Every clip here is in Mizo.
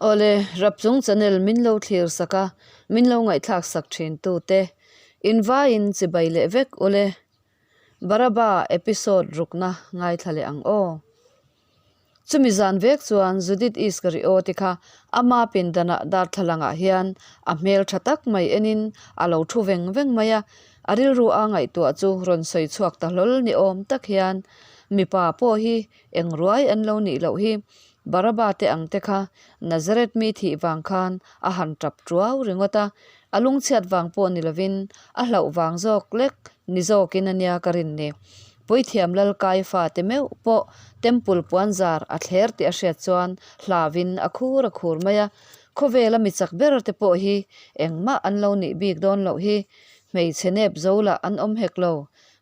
Awle, Rapchung channel min lo thlir sak a, min lo ngaihthlak sak thin tu te, in vaiin chibai leh vek ule. Baraba episode rukna ngaithla leh ang aw. Chumi zan vek chuan Judith Iskarioti kha ama pindanah darthlalangah hian a hmel tha tak mai enin a lo thu veng veng mai a, a rilru a ngaihtuah chu rawn sawi chhuak ta hlawl ni awm tak hian mipa pawh hi eng ruai an lo nih loh hi Baraba te ang te kha Nazareth mi thih vang khan a han tap tuau ringawt a, a lungchhiat vang pawh ni lovin a hlauh vang zawk lek ni zawkin a nia ka rin ni. Puithiam lal Kaifa te meuh pawh Temple puanzar a thler tih a hriat chuan hlauin a khur a khur mai a, khawvela mi chak ber te pawh hi engmah an lo nih bik dawn loh hi hmeichhe nep zo lah an awm hek lo.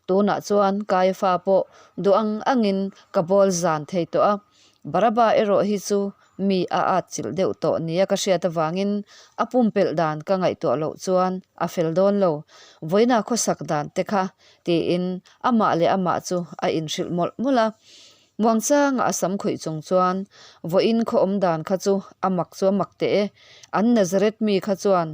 Tunah chuan Kaifa pawh duh ang angin ka bawl zan thei tawh a. Baraba erawh hi chu mi a at chilh deuh tawh nia ka hriat avangin a pumpelh dan ka ngaihtuah loh chuan a fel dawn lo, vawiina khawsak dan te kha tiin amah leh amah chu a inhrilh mawlh mawlh a. Muangchanga a sam khawih chung chuan vawiin khaw awm dan kha chu a mak chu a mak teh e, an Nazareth mi kha chuan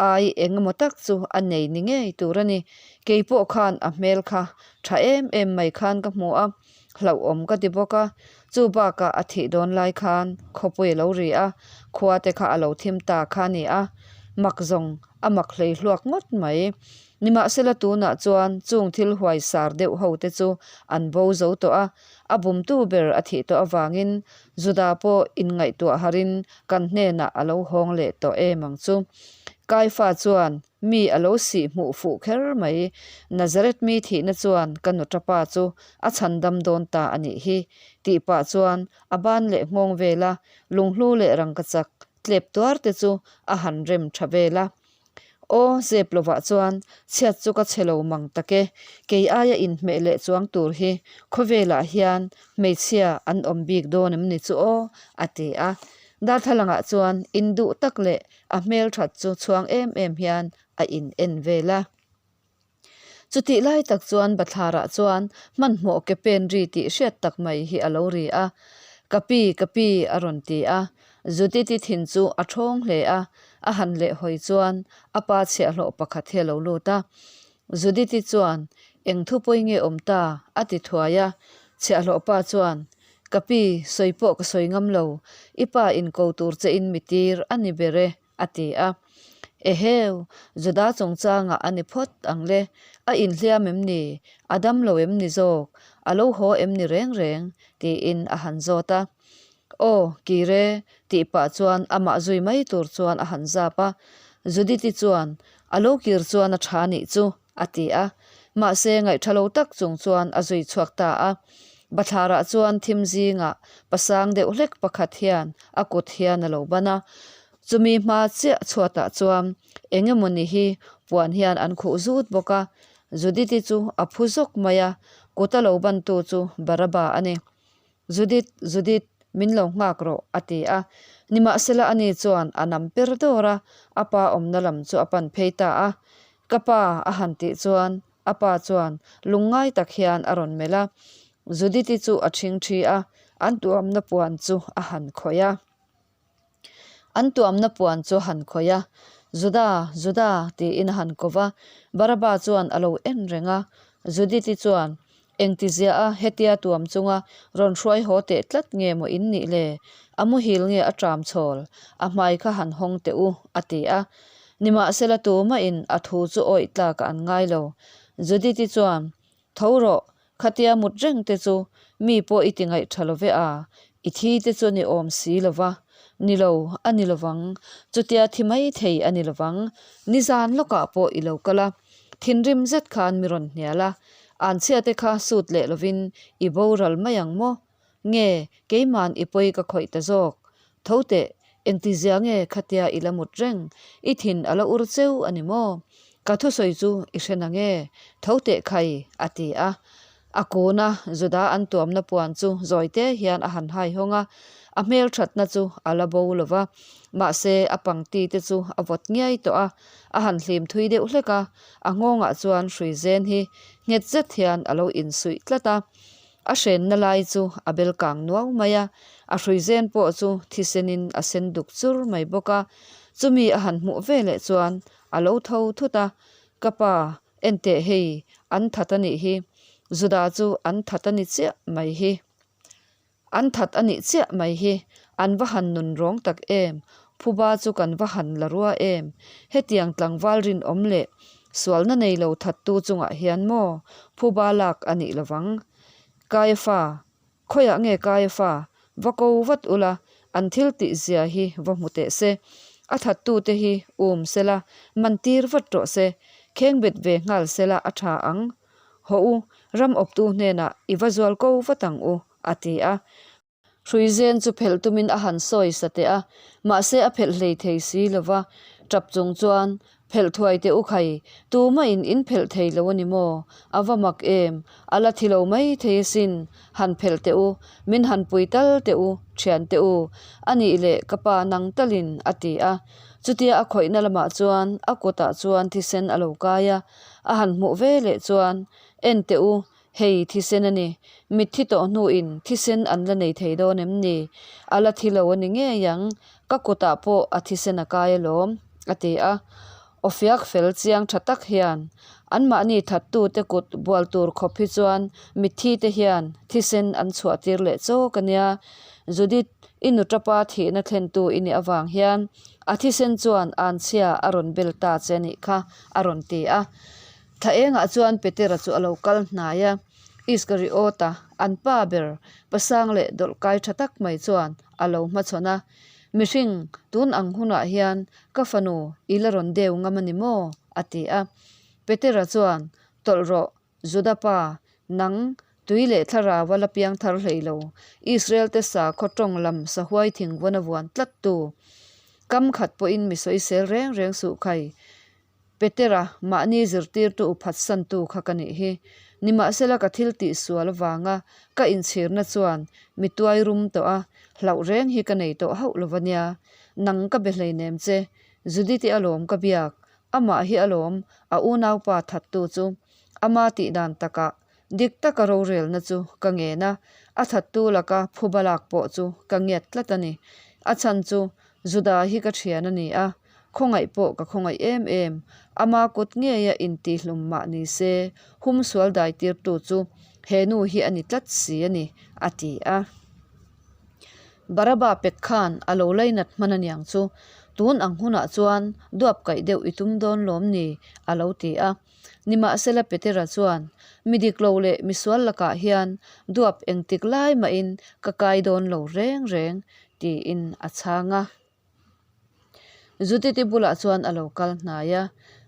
Ai eng emaw tak chu a nei ni ngei tur a ni. Kei pawh khan a hmel kha tha em em mai khan ka hmu a, hlauhawm ka ti bawk a. Chu bakah a thih dawn lai khan khawpui a lo ri a, khua te kha a lo thim ta kha a ni a. Mak zawng a mak hlei hluak ngawt mai. Nimahsela tunah chuan chung thil huai sar deuh ho te chu an bo zo tawh a, a bumtu ber a thih tawh avangin Juda pawh inngaihtuah harin kan hnenah a lo hawng leh tawh em ang chu. Kaifa chuan mi a lo sih hmuh fuh kher mai. Nazareth mi thihna chuan ka nutapa chu a chhandam dawn ta a nih hi, tih pah chuan a ban leh nghawng vela lunghlu leh rangkachak tlep tuar te chu a han rem tha vel a. Aw, zep lovah chuan chhiat chu ka chhe lo mang tak e, kei aia inhmeh leh chuang tur hi khawvelah hian hmeichhia an awm bik dawn em ni chu aw, a ti a. Darthlalangah chuan induh tak leh a hmelthat chu chhuang em em hian a in en vel a. Chutih lai tak chuan bathlarah chuan hmanhmawh ke pen ri tih hriat tak mai hi a lo ri a, Ka pi, ka pi a rawn ti a. Judith-i thin chu a thawng hle a, a han leh hawi chuan a pa chhiahhlawh pakhat hi a lo lut a. Judith-i chuan, Eng thu pawi nge awm ta? a ti thuai a. Chhiahhlawh pa chuan, Ka pi, sawi pawh ka sawi ngam lo, i pa inko tur che in mi tir a ni ber e. a ti a. Eheu, Juda chungchangah a ni phawt ang le, a inhliam em ni? A dam lo em ni zawk? A lo haw em ni reng reng? tiin a han zawt a. Aw, kire, tih pah chuan amah zui mai tur chuan a han zap a. Judith-i chuan, A lo kir chuan a tha nih chu, a ti a. Mahse, ngaihtha lo tak chung chuan a zui chhuak ta a. Bathlarah chuan thim zingah pasang deuh hlek pakhat hian a kut hian a lo ban a. Chumi hma chiah chhuatah chuan eng emawni hi puan hian an khuh zut bawk a. Judith-i chu a phu zawk mai a, kut a lo bantu chu Baraba a ni. Judith, Judith, min lo nghak rawh, a ti a. Nimahsela ani chuan a nam per dawr a, a pa awmna lam chu a pan phei ta a. Ka pa, a han tih chuan a pa chuan lungngai tak hian a rawn melh a. Judith-i chu a ṭhing ṭhi a, an tuamna puan chu a han khawih a. An tuamna puan chu a han khawih a, Juda, Juda, tiin a han ko va. Baraba chuan a lo en reng a. Judith-i chuan, Engti zia a, hetia tuam chunga rawn hruai haw teh tlat nge maw in nih le? A muhil nge a ṭam chhawl? A hmai kha han hawng teh u, a ti a. Nimahsela tumahin a thu chu awih tlakah an ngai lo. Judith-i chuan, Tho rawh, khatia mut reng te chu mi pawh i ti ngaih tha lo ve a, i thi te chu ni awm si lo va. Ni lo, a ni lovang, chutia thi mai thei a ni lovang, nizan lawkah pawh i lo kal a, thinrim zet khan mi rawn hnial a, anchhia te kha sut leh lovin i boral mai ang maw? Nge, keima'n i pawi ka khawih ta zawk? Tho teh, engtizia nge khatia i la mut reng? I thin a la ur cheu a ni maw? Ka thusawi chu i hre na nge? Tho teh khai, a ti a. A kuna Juda an tuamna puan chu zawi te hian a han hai hawng a, a hmel thatna chu a la bo lo va. Mahse, a pangti te chu a vawt ngiai tawh a, a han hlim thui deuh hlek a, a nghawngah chuan hrui zen hi nghet zet hian a lo insuih tlat a. A hrenna lai chu a bel kang nuau mai a. A hruizen pawh chu thisenin a sen duk chur mai bawk a. Chumi a han hmuh veleh chuan a lo tho thut a, Ka pa, enteh hei, an that a nih hi. Juda chu an that a ni chiah mai hi. An that a nih chiah mai hi. An va han nun rawng tak em? Phuba chu kan va han la rua em? Hetiang tlangval rinawm leh sualna nei lo thattu chungah hian maw phuba lak a nih lovang? Kaiafa, Khawiah nge Kaiafa? Va ko vat ula, an thil tih zia hi va hmu teh se. A thattute hi um sela, man tir vat rawh se. Khengbet ve nghal sela a tha ang. Haw u, ram awptu hnenah i va zual ko vat ang u, a ti a. Hruizen chu phelh tumin a han sawi sa teh a, mahse a phelh hlei thei si lo va. Tap chung chuan, Phelh thuai teh u khai, tumahin in phelh thei lo a ni maw? A va mak em, a la thi lo mai thei asin, han phelh teh u, min han pui tal teh u, thian teh u, a nih leh ka pa nang talin, a ti a. Chutia a khawihna lamah chuan a kutah chuan thisen a lo kai a, A han hmuh ve leh chuan, En teh u, hei thisen a ni. Mitthi tawh hnuin thisen an la nei thei dawn em ni? A la thi lo a ni ngei ang, ka kutah pawh a thisen a kai alawm, a ti a. Awfiak fel chiang tha tak hian, anmahni thattute kut bual tur khawp hi chuan mitthi te hian thisen an chhuah tir leh chawk a nia. Judith, i nutapa thihna thlentu i nih avang hian a thisen chuan anchhia a rawn bel ta che a nih kha. a rawn ti a. Thla engah chuan Petera chu a lo kal hnai a, Iskariota, an pa ber, pasang leh dawlh kai tha tak mai chuan a lo hmachhawn a, Mihring, tun ang hunah hian ka fanu i la rawn deu ngam a ni maw? a ti a. Petera chuan, Tawlh rawh, Juda pa, nang, tui leh thlarau a la piang thar hlei lo, Israel te sakhaw tawng lam sahuai thingvuan a vuan tlat tu. Kam khat pawhin mi sawisel reng reng suh khai. Petera, mahni zirtirtu u phatsantu kha ka nih hi. Nimahsela ka thil tih sual avanga ka inchhirna chuan mi tuai rum tawh a, hlauh reng hi ka nei tawh hauh lo va nia. Nang ka be hleinem che, Judith-i alawm ka biak, Amah hi alawm, a unaupa thattu chu. Ama tih dan takah dik taka rorelna chu ka ngen a, a thattu laka phuba lak pawh chu ka ngiat tlat a ni. A chhan chu Juda hi ka thian a ni a, khawngaih pawh ka khawngaih em em. Ama kut ngeia intihlum mah ni se, hum sual daitirtu chu he nu hi a ni tlat si a ni, a ti a. Baraba pek khan a lo lainat hman aniang chu, tun ang hunah chuan duap kaih deuh i tum dawn lawm ni? a lo ti a. Nimahsela Petera chuan, Mi dik lo leh misual lakah hian duap engtik lai mahin ka kai dawn lo reng reng, tiin a chhang a. Judith-i bulah chuan a lo kal hnai a,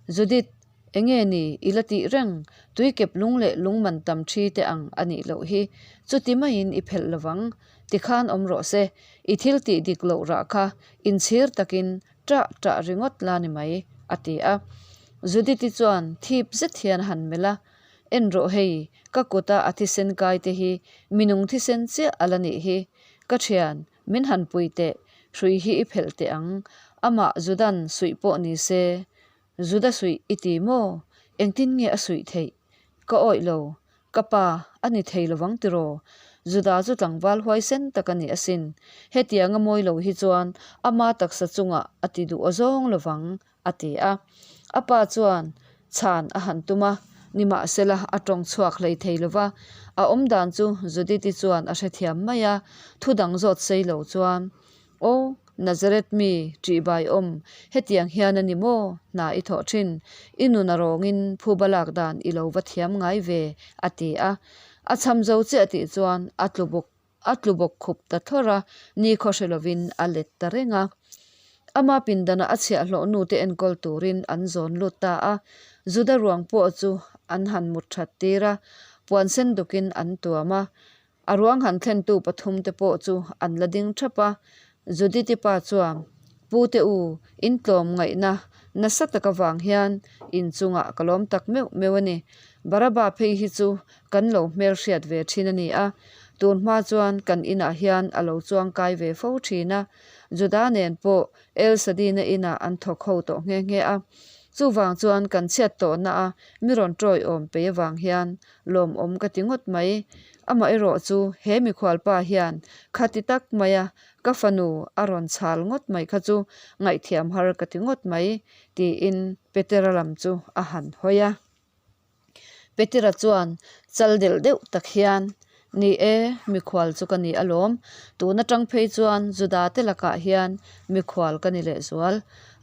Judith, enge ni i la tih reng? Tuikep lung leh lung man tam thi te ang a nih loh hi. Chuti maiin i phelh lovang. Tikhan awm rawh se, i thil tih dik loh rah kha inchhir takin ṭah ṭah ringawt la ni mai, a ti a. Judith-i chuan thip zet hian a han melh a, En rawh hei, ka kuta a thisen kai te hi minung thisen chiah a la nih hi. Ka ṭhian, Min han pui teh, hrui hi i phelh teh ang. Amah Judan suih pawh ni se, Juda suih i ti maw? Engtin nge a suih theih? Ka awih lo. Ka pa, a ni thei lovang tiraw? Juda chu tlangval huaisen tak a ni asin. Hetianga mawi lo hi chuan ama taksa chungah a ti duh awzawng lovang, a ti a. A pa chuan chhan a han tum a, nimahsela a tawng chhuak hlei thei lo va. A awm dan chu Judith-i chuan a hrethiam mai a, thu dang zawt sei lo chuan, Aw, Nazareth mi, ṭihbai awm, hetiang hian a ni maw? Hna i thawh ṭhin, i nun a rawngin phuba lak dan i lo va thiam ngai ve, a ti a. A chham zo chiah tih chuan a tlu bawk. A tlu bawk khup ta thlawr a, nikhaw hre lovin a let ta reng a. Ama pindana a chhiahhlawh nute enkawl turin an zawn lut ta a, Juda ruang pawh chu an han mut that tir a, puan sen dukin an tuam a. A ruang han thlentu pathumte pawh chu an la ding thap a, Judith-i pa chuan, Pute u, in tlawm ngaihna nasa tak avang hian in chungah ka lawm tak meuh meuh a ni. Baraba phei hi chu kan lo hmelhriat ve thin a ni a, tun hma chuan kan inah hian a lo chuang kai ve fo thin a, Juda nen pawh El Sadina inah an thawk ho tawh nghe nghe a. Chuvang chuan kan chhiat tawhna a mi rawn tawiawm pei avang hian lawmawm ka ti ngawt mai. Amaherawh chu he mikhualpa hian khati tak maia ka fanu a rawn chhal ngawt mai kha chu ngaihthiam har ka ti ngawt mai, tiin Petera lam chu a han hawi a. Petera chuan chal delh deuh tak hian, Ni e, mikhual chu ka ni alawm. Tun atang phei chuan Juda te lakah hian mikhual ka ni lehzual.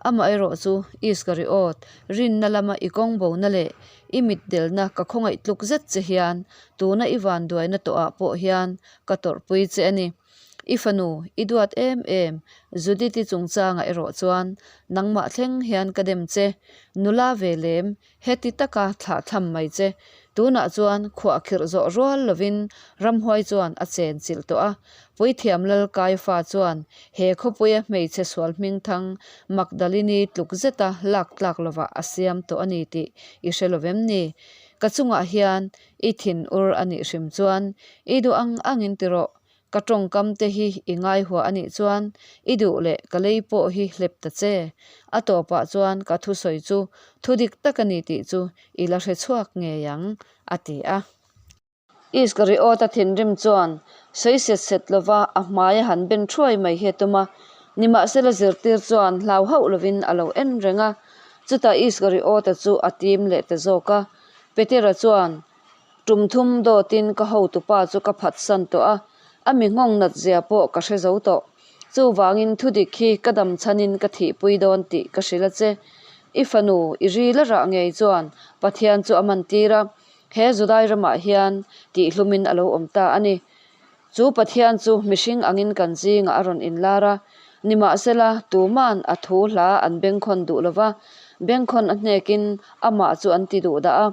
Amaherawh chu Iskariot, rinna lama i kawng bona leh i mitdelna ka khawngaih tluk zet che hian tuna i vanduaina tawhah pawh hian ka tawrhpui che a ni. I fanu, i duat em em, Judith-i chungchangah erawh chuan nangmah thleng hian ka dem che. Nula ve lem, Heti taka thlah tham mai che. Tunah chuan khuah khirh zawh rual lovin ramhuai chuan a chen chilh tawh a. Puithiam Lal Kaifa chuan he khawpuia hmeichhe sual hmingthang Magdalini tluk zeta lak tlak lovah a siam tawh a ni tih i hre lovem ni? Ka chungah hian i thin ur a nih hrim chuan i duh ang angin ti rawh. Ka tawngkam te hi i ngaihua a nih chuan i duh leh ka lei pawh hi hlep ta che. A tawpah chuan ka thusawi chu thu dik tak a ni tih chu i la hre chhuak ngei ang, a ti a. Iskariota thinrim chuan sawi set set lova a hmai a han ben thuai mai hi a tum a, nimahsela zirtir chuan hlau hauh lovin a lo en reng a. Chutah Iskariota chu a tim leh ta zawk a, Petera chuan Tum thum dawtin ka hotupa chu ka phatsan tawh a, a mi nghawng nat zia pawh ka hre zo tawh. Chuvangin thudik hi ka dam chhanin ka thihpui dawn tih ka hrilh a che. I fanu, i ril a rah ngei chuan Pathian chu a man tir a, he Judai ramah hian tihhlumin a lo awm ta a ni. Chu Pathian chu mihring angin kan zingah a rawn inlar a, nimahsela tuma'n a thu hla an bengkhawn duh lo va, bengkhawn a hnekin amah chu an ti duh dah a.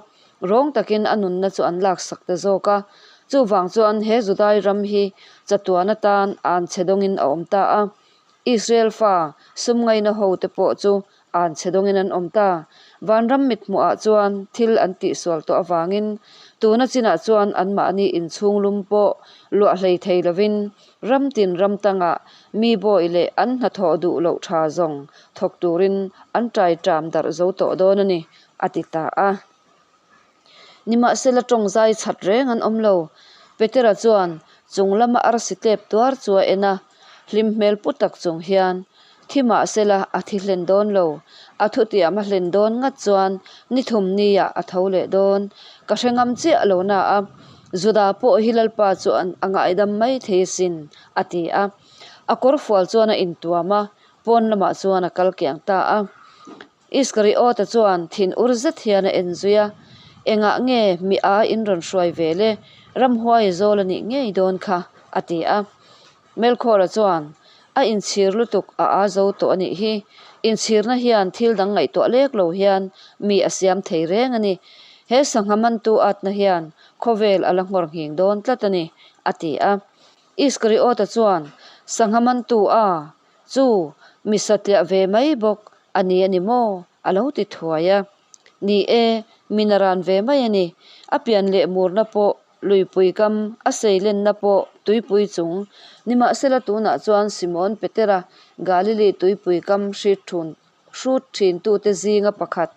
Rawng takin a nunna chu an laksak ta zawk a, chuvang chuan he Judai ram hi chatuan atan an chhe dawngin a awm ta a. Israel fa sum ngaina ho te pawh chu an chhe dawngin an awm ta. Vanram mithmuhah chuan thil an tihsual tawh avangin tuna chinah chuan anmahni inchhung lum pawh luah hlei thei lovin ram tin ram tangah mi bawi leh an hnathawh duh loh tha zawng thawk turin an tai ṭam darh zo tawh dawn a ni. a ti ta a. Nimahsela tawng zai chhat reng an awm lo. Petera chuan chung lama arsi tlep tuar chu a en a, hlim hmel pu tak chung hian, Thi mahsela a thi hlen dawn lo, a thutiam a hlen dawn ngat chuan ni thum niah a tho leh dawn. Ka hre ngam chiah lo na a, Juda pawh hi Lalpa chu a ngaidam mai thei asin, a ti a. A kawrfual chuan a intuam a, pawn lamah chuan a kal kiang ta a. Iskariota chuan thin ur zet hian a en zui a, Engah nge mi a in rawn hruai ve le? Ramhuai zawl a nih ngei dawn kha, a ti a. Melkhawra chuan, A inchhir lutuk a aa zo tawh a nih hi. Inchhirna hian thil dang ngaihtuah lek lo hian mi a siam thei reng a ni. He sangha mantu atna hian khawvel a la nghawr nghing dawn tlat a ni, a ti a. Iskariota chuan, Sangha mantu a, Chu, mi satliah ve mai bawk a ni a ni maw? a lo ti thuai a. Ni e, mi naran ve mai a ni. A pian leh murna pawh luipui kam, a seilenna pawh tuipui chung. Nimahsela tunah chuan Simon Petera, Galili tuipui kam hrit thun hrut thintute zinga pakhat,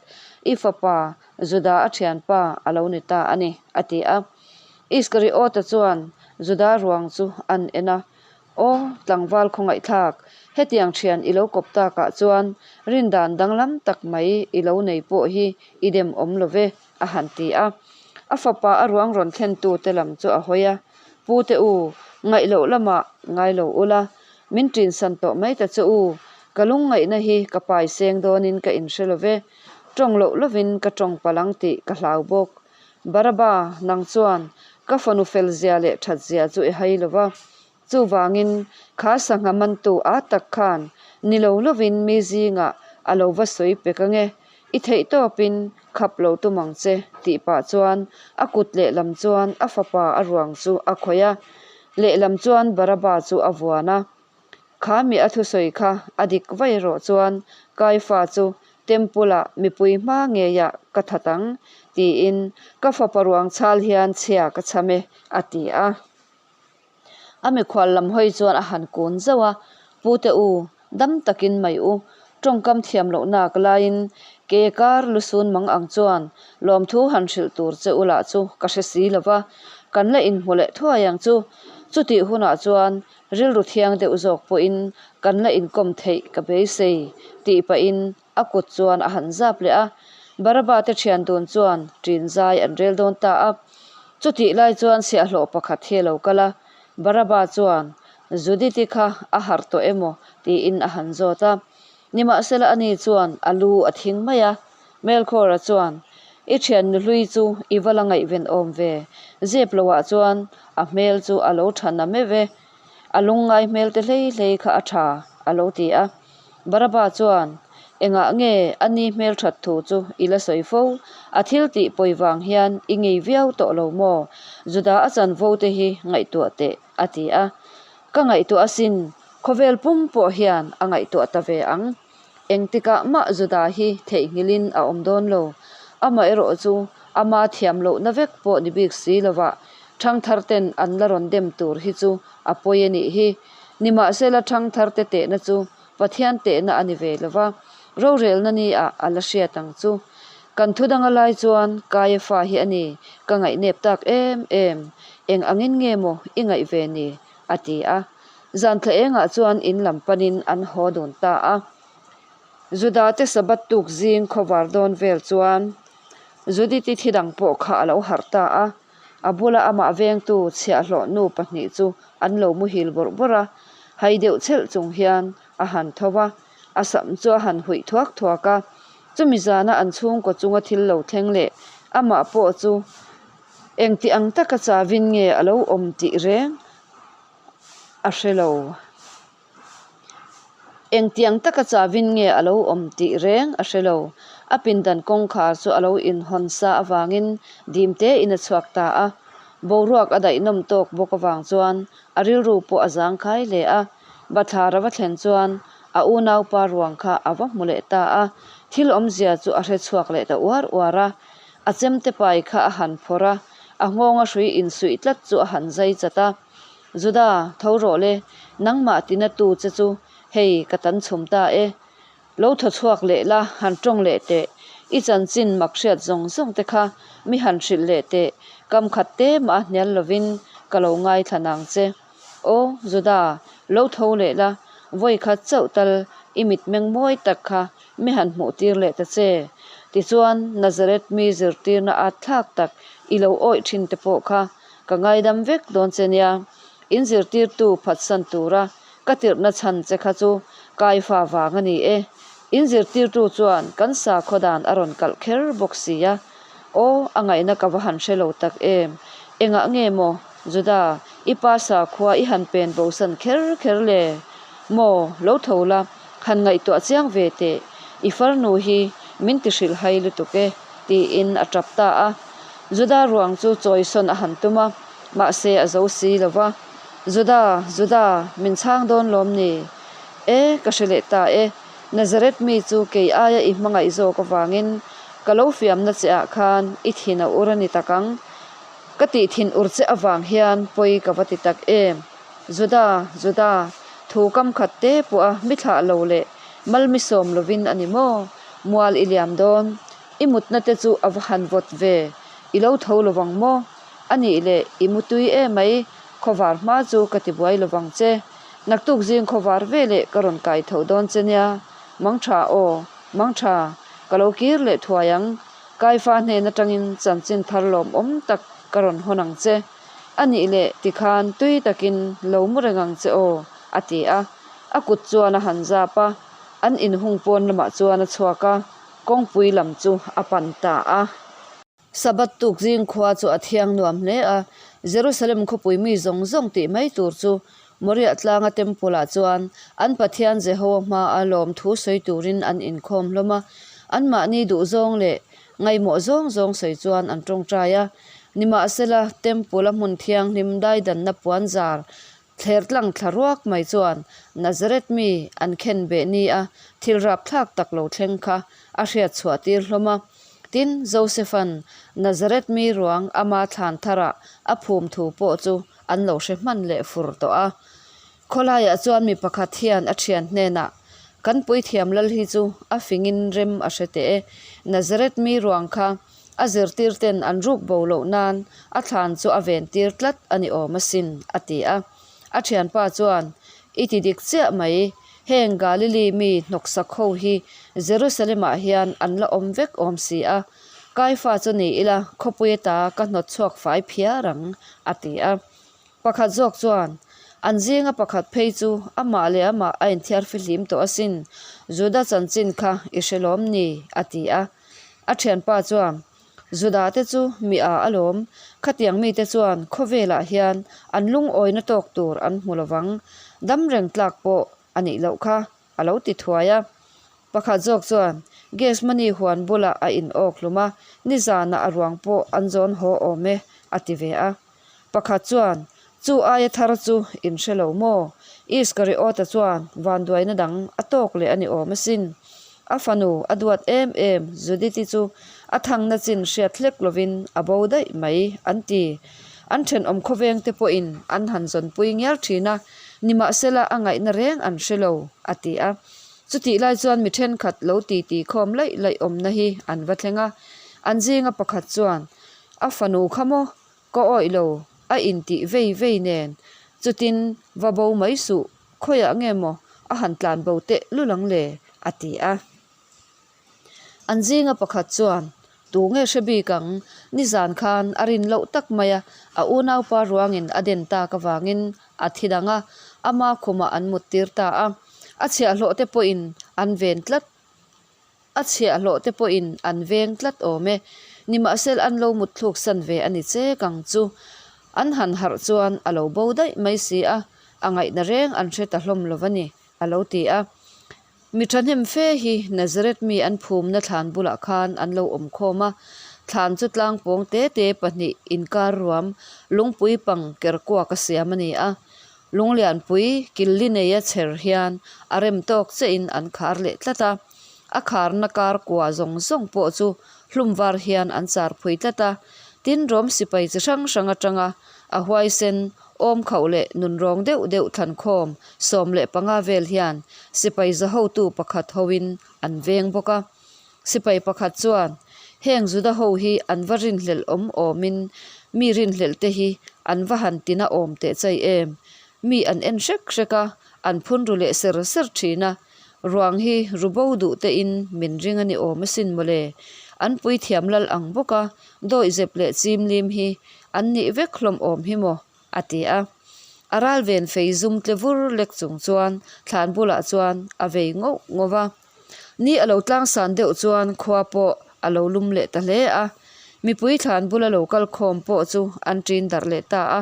i fapa Juda a thianpa a lo ni ta a ni, a ti a. Iskariota chuan Juda ruang chu an en a, Aw, tlangval khawngaihthlak, hetiang thian i lo kawp takah chuan rindan danglam tak mai i lo nei pawh hi i dem awm lo ve, a han ti a. A fapa a ruang rawn thlentute lam chu a hawi a, Pu te u, ngaih loh lamah ngai lo ula, min ṭinsan tawh mai ta che u, ka lungngaihna hi ka pai seng dawnin ka inhre lo ve, ṭawng loh lovin ka ṭawng palh ang tih ka hlau bawk. Baraba, nang chuan ka fanu fel zia leh that zia chu i hai lo va. Chuvangin, kha sangha mantu a tak khan ni lo lovin mi zingah a lo va sawi pek ange, i theih tawpin khap lo tum ang che, tih pah chuan a kut lehlam chuan a fapa a ruang chu a khawih a, lehlam chuan Baraba chu a vuan a. Kha mi a thusawi kha a dik vai erawh chuan Kaifa chu Temple ah mipui hma ngeiah ka that ang, tiin ka fapa ruang chhal hian chhia ka chham e, a ti a. A mikhual lam hawi chuan a han kun zauh a, Pute u, dam takin mai u, tawngkam thiam lohnak laiin Ke kar lusun mang ang chuan lawmthu han hrilh tur che u lah chu ka hre si lo va, kan la inhmu leh thuai ang chu. Chutih hunah chuan rilru thiang deuh zawk pawhin kan la inkawm theih ka beisei tih pahin a kut chuan a han zap leh a. Baraba te thian dun chuan ṭin zai an rel dawn ta a. Chutih lai chuan chhiahhlawh pakhat hi a lo kal a, Baraba chuan Judith-i kha a harh tawh emaw tiin a han zawt a. Nimahsela ani chuan a lu a thing mai a. Melkhawra chuan, I thian nuhlui chu i va la ngaihven awm ve. Zep loah chuan a hmel chu a lo tha na meuh e. A lungngai hmel te hlei hlei kha a tha, a lo ti a. Baraba chuan, Engah nge a ni hmel that thu chu i la sawi fo? A thil tih pawi vang hian i ngei viau tawh lo maw? Juda a chanvo te hi ngaihtuah teh, a ti a. Ka ngaihtuah asin, khawvel pum pawh hian a ngaihtuah ta ve ang. Engtikah mah Juda hi theihnghilhin a awm dawn lo. Amaherawh chu ama thiam lohna vek pawh ni bik si lovah ṭhangthar ten an la rawn dem tur hi chu a pawi a nih hi. Nimahsela ṭhangthar te tehna chu Pathian tehna a ni ve lova, rorelna ni ah a la hriat ang chu. Kan thu danga lai chuan Kaiafa hi a ni, ka ngaihnep tak em em, eng angin nge maw i ngaih ve ni? a ti a. Zan thla engah chuan in lam panin an haw dun ta a. Juda te Sabbath tuk zing khawvar dawn vel chuan Judith-i thi dang pawh kha a lo harh ta a. A bula amah vengtu chhiahhlawh nu pahnih chu an lo muhil bawrh bawrh a, hai deuh chhelh chung hian a han tho va, a sam chu a han huih thuak thuak a. Chumi zana an chhungkaw chunga thil lo thleng leh amah pawh chu engti ang taka chavin nge a lo awm tih reng a hre lo. Engtiang taka chavin nge a lo awm tih reng a hre lo. A pindan kawngkhar chu a lo inhawn sa avangin dim tein a chhuak ta a. Boruak a daihnawm tawk bawk avang chuan a rilru pawh a zangkhai hle a. Bathlar a va thlen chuan a unaupa ruang kha a va hmu leh ta a. Thil awmzia chu a hre chhuak leh ta uar uar a. A chemte pai kha a han phawrh a, a nghawnga hrui insuih tlat chu a han zai chat a. Juda, tho rawh le, nangmah tina tu che chu hei ka tan chhum ta e. Lo thaw chhuak leh la, han tawng leh teh. I chanchin mak hriat zawng zawng te kha mi han hrilh leh teh, kam khat te mah a hnial lovin ka lo ngaithla nang che. Aw, Juda, lo tho leh la, vawi khat chauh tal i mitmeng mawi tak kha mi han hmuh tir leh ta che. Tichuan, Nazareth mi zirtirna at thlak tak i lo awih thin te pawh kha Ka ngaidam vek dawn che nia, in zirtirtu phatsan tura ka tirhna chhan che kha chu Kaifa vang a ni e. In zirtirtu chuan kan sakhaw dan a rawn kalh kher bawk si a. Aw, a ngaihna ka va han hre lo tak em. Engah nge maw, Juda, i pa sakhua i han pen bosan kher kher le? Maw, lo tho la, han ngaihtuah chiang ve teh, i farnu hi min ti hrilh hai lutuk e, tiin a tap ta a. Juda ruang chu chawisawn a han tum a, mahse a zo si lo va. Juda, Juda, min chhang dawn lawm ni? E, ka hre leh ta e, Nazareth mi chu kei aia i hmangaih zawk avangin ka lo fiamna che ah khan i thin a ur a ni tak ang. Ka tih thin ur che avang hian pawi ka va ti tak em? Juda, Juda, thu kam khat te pawh a mi thlah lo leh mal mi sawm lovin a ni maw? Mual i liam dawn. I mutna te chu a va han vawt ve, i lo tho lovang maw? A nih leh i mutui emai, khawvar hma chu ka ti buai lovang che. Naktuk zing khawvar ve leh ka rawn kai tho dawn che nia. Mangtha aw, mangtha, ka lo kir leh thuai ang. Kaifa hnen atangin chanchin thar lawmawm tak ka rawn hawn ang che. A nih leh tikhan tui takin lo mu reng ang che aw, a ti a. A kut chuan a han zap a, an inhung pawn lamah chuan a chhuak a. Kawngpui lam chu a pan ta a. Sabbath tuk zing khua chu a thiang nuam hle a, Jerusalem khawpui mi zawng zawng tih mai tur chu Moriah tlanga temple ah chuan an Pathian Jehoa hmaa lawmthu sawi turin an inkhawm hlawm a, anmahni duhzawng leh ngaihmawh zawng zawng sawi chuan an tawngtai a. Nimahsela, temple a hmun thianghlim daidanna puanzar Thler tlang thla ruak mai chuan Nazareth mi an khen beh ni a thil rapthlak tak lo thleng kha a hriat chhuah tir hlawm a. Tin, Joseph-a'n Nazareth mi ruang ama thlan tharah a phum thu pawh chu an lo hre hman leh fur tawh a. Khawlaiah chuan mi pakhat hian a thian hnenah, Kan puithiam lal hi chu a fingin rem a hre teh e. Nazareth mi ruang kha a zirtir ten an ruk bo loh nan a thlan chu a ven tir tlat a ni awm asin, a ti a. A thianpa chuan, I ti dik chiah mai, heng Galili mi hnawksak ho hi Jerusalem-ah hian an la awm vek awm si a, Kaifa chu ni ila khawpui ata ka hnawt chhuak fai phiar ang, a ti a. Pakhat zawk chuan, An zinga pakhat phei chu amah leh amah a inthiar fihlim tawh asin, Juda chanchin kha i hre lawm ni? a ti a. A thianpa chuan, Juda te chu mi a alawm, khatiang mite chuan khawvelah hian an lungawina tawk tur an hmu lovang, dam reng tlak pawh a nih loh kha, a lo ti thuai a. Pakhat zawk chuan Gas money huan bulah a in awk hlum a, nizanah a ruang pawh an zawn haw awm e, a ti ve a. Pakhat chuan, Chu aia thar chu in hre lo maw? Iskariota chuan vanduaina dang a tawk leh a ni awm asin. A fanu a duat em em Judith-i chu a thangna chin hriat hlek lovin a bo daih mai, an ti. An thenawm khawveng te pawhin an han zawnpui ngial thin a, nimahsela a ngaihna reng an hre lo, a ti a. Chutih lai chuan mi thenkhat lo titi khawm laih laih awmna hi an va thleng a, an zinga pakhat chuan, A fanu kha maw? Ka awih lo, a intih vei vei nen chutin va bo mai suh, khawiah nge maw a han tlan bo teh lul ang le? a ti a. An zinga pakhat chuan, Tu nge hre bik ang? Nizan khan a rin loh tak mai a, a unaupa ruangin a den tak avangin a thi dang a, ama khumah an muttir ta a. A chhiahhlawh te pawhin an ven tlat. A chhiahhlawh te pawhin an veng tlat awm e. Nimahsel an lo mut thluk san ve a ni chek ang chu. An han harh chuan a lo bo daih mai si a, a ngaihna reng an hre ta hlawm lo va ni, a lo ti a. Mi thahnem fe hi Nazareth mi an phumna thlan bulah khan an lo awm khawm a, thlan chu tlangpawng te te pahnih inkar ruam lungpui pang kerkuak a siam a ni a. Lunglianpui killi neia chher hian a rem tawk chiahin an khar leh tlat a, a kharna kar kua zawng zawng pawh chu hlum var hian an char phui tlat a, tin rawm sipai chi hrang hrang atanga a huaisen awm khauh leh nunrawng deuh deuh thlankhawm 15 vel hian sipai za hotu pakhat hoin an veng bawk a. Sipai pakhat chuan, Heng Juda ho hi an va rinhlelh awm awmin mi rinhlelh te hi an va han tina awm teh chai em? Mi an en hrek hrek a, an phun ru leh ser ser thin a. Ruang hi ru bo duh tein min ring a ni awm asin mawle. An puithiam lal ang bawk a, dawihzep leh chimlim hi an nih vek hlawm awm hi maw? a ti a. A ral ven fei zum tle vur lek chung chuan thlan bulah chuan a vei ngauh ngauh va. Ni a lo tlangsan deuh chuan khua pawh a lo lum leh ta hle a. Mipui thlan bula lo kal khawm pawh chu an ṭin darh leh ta a.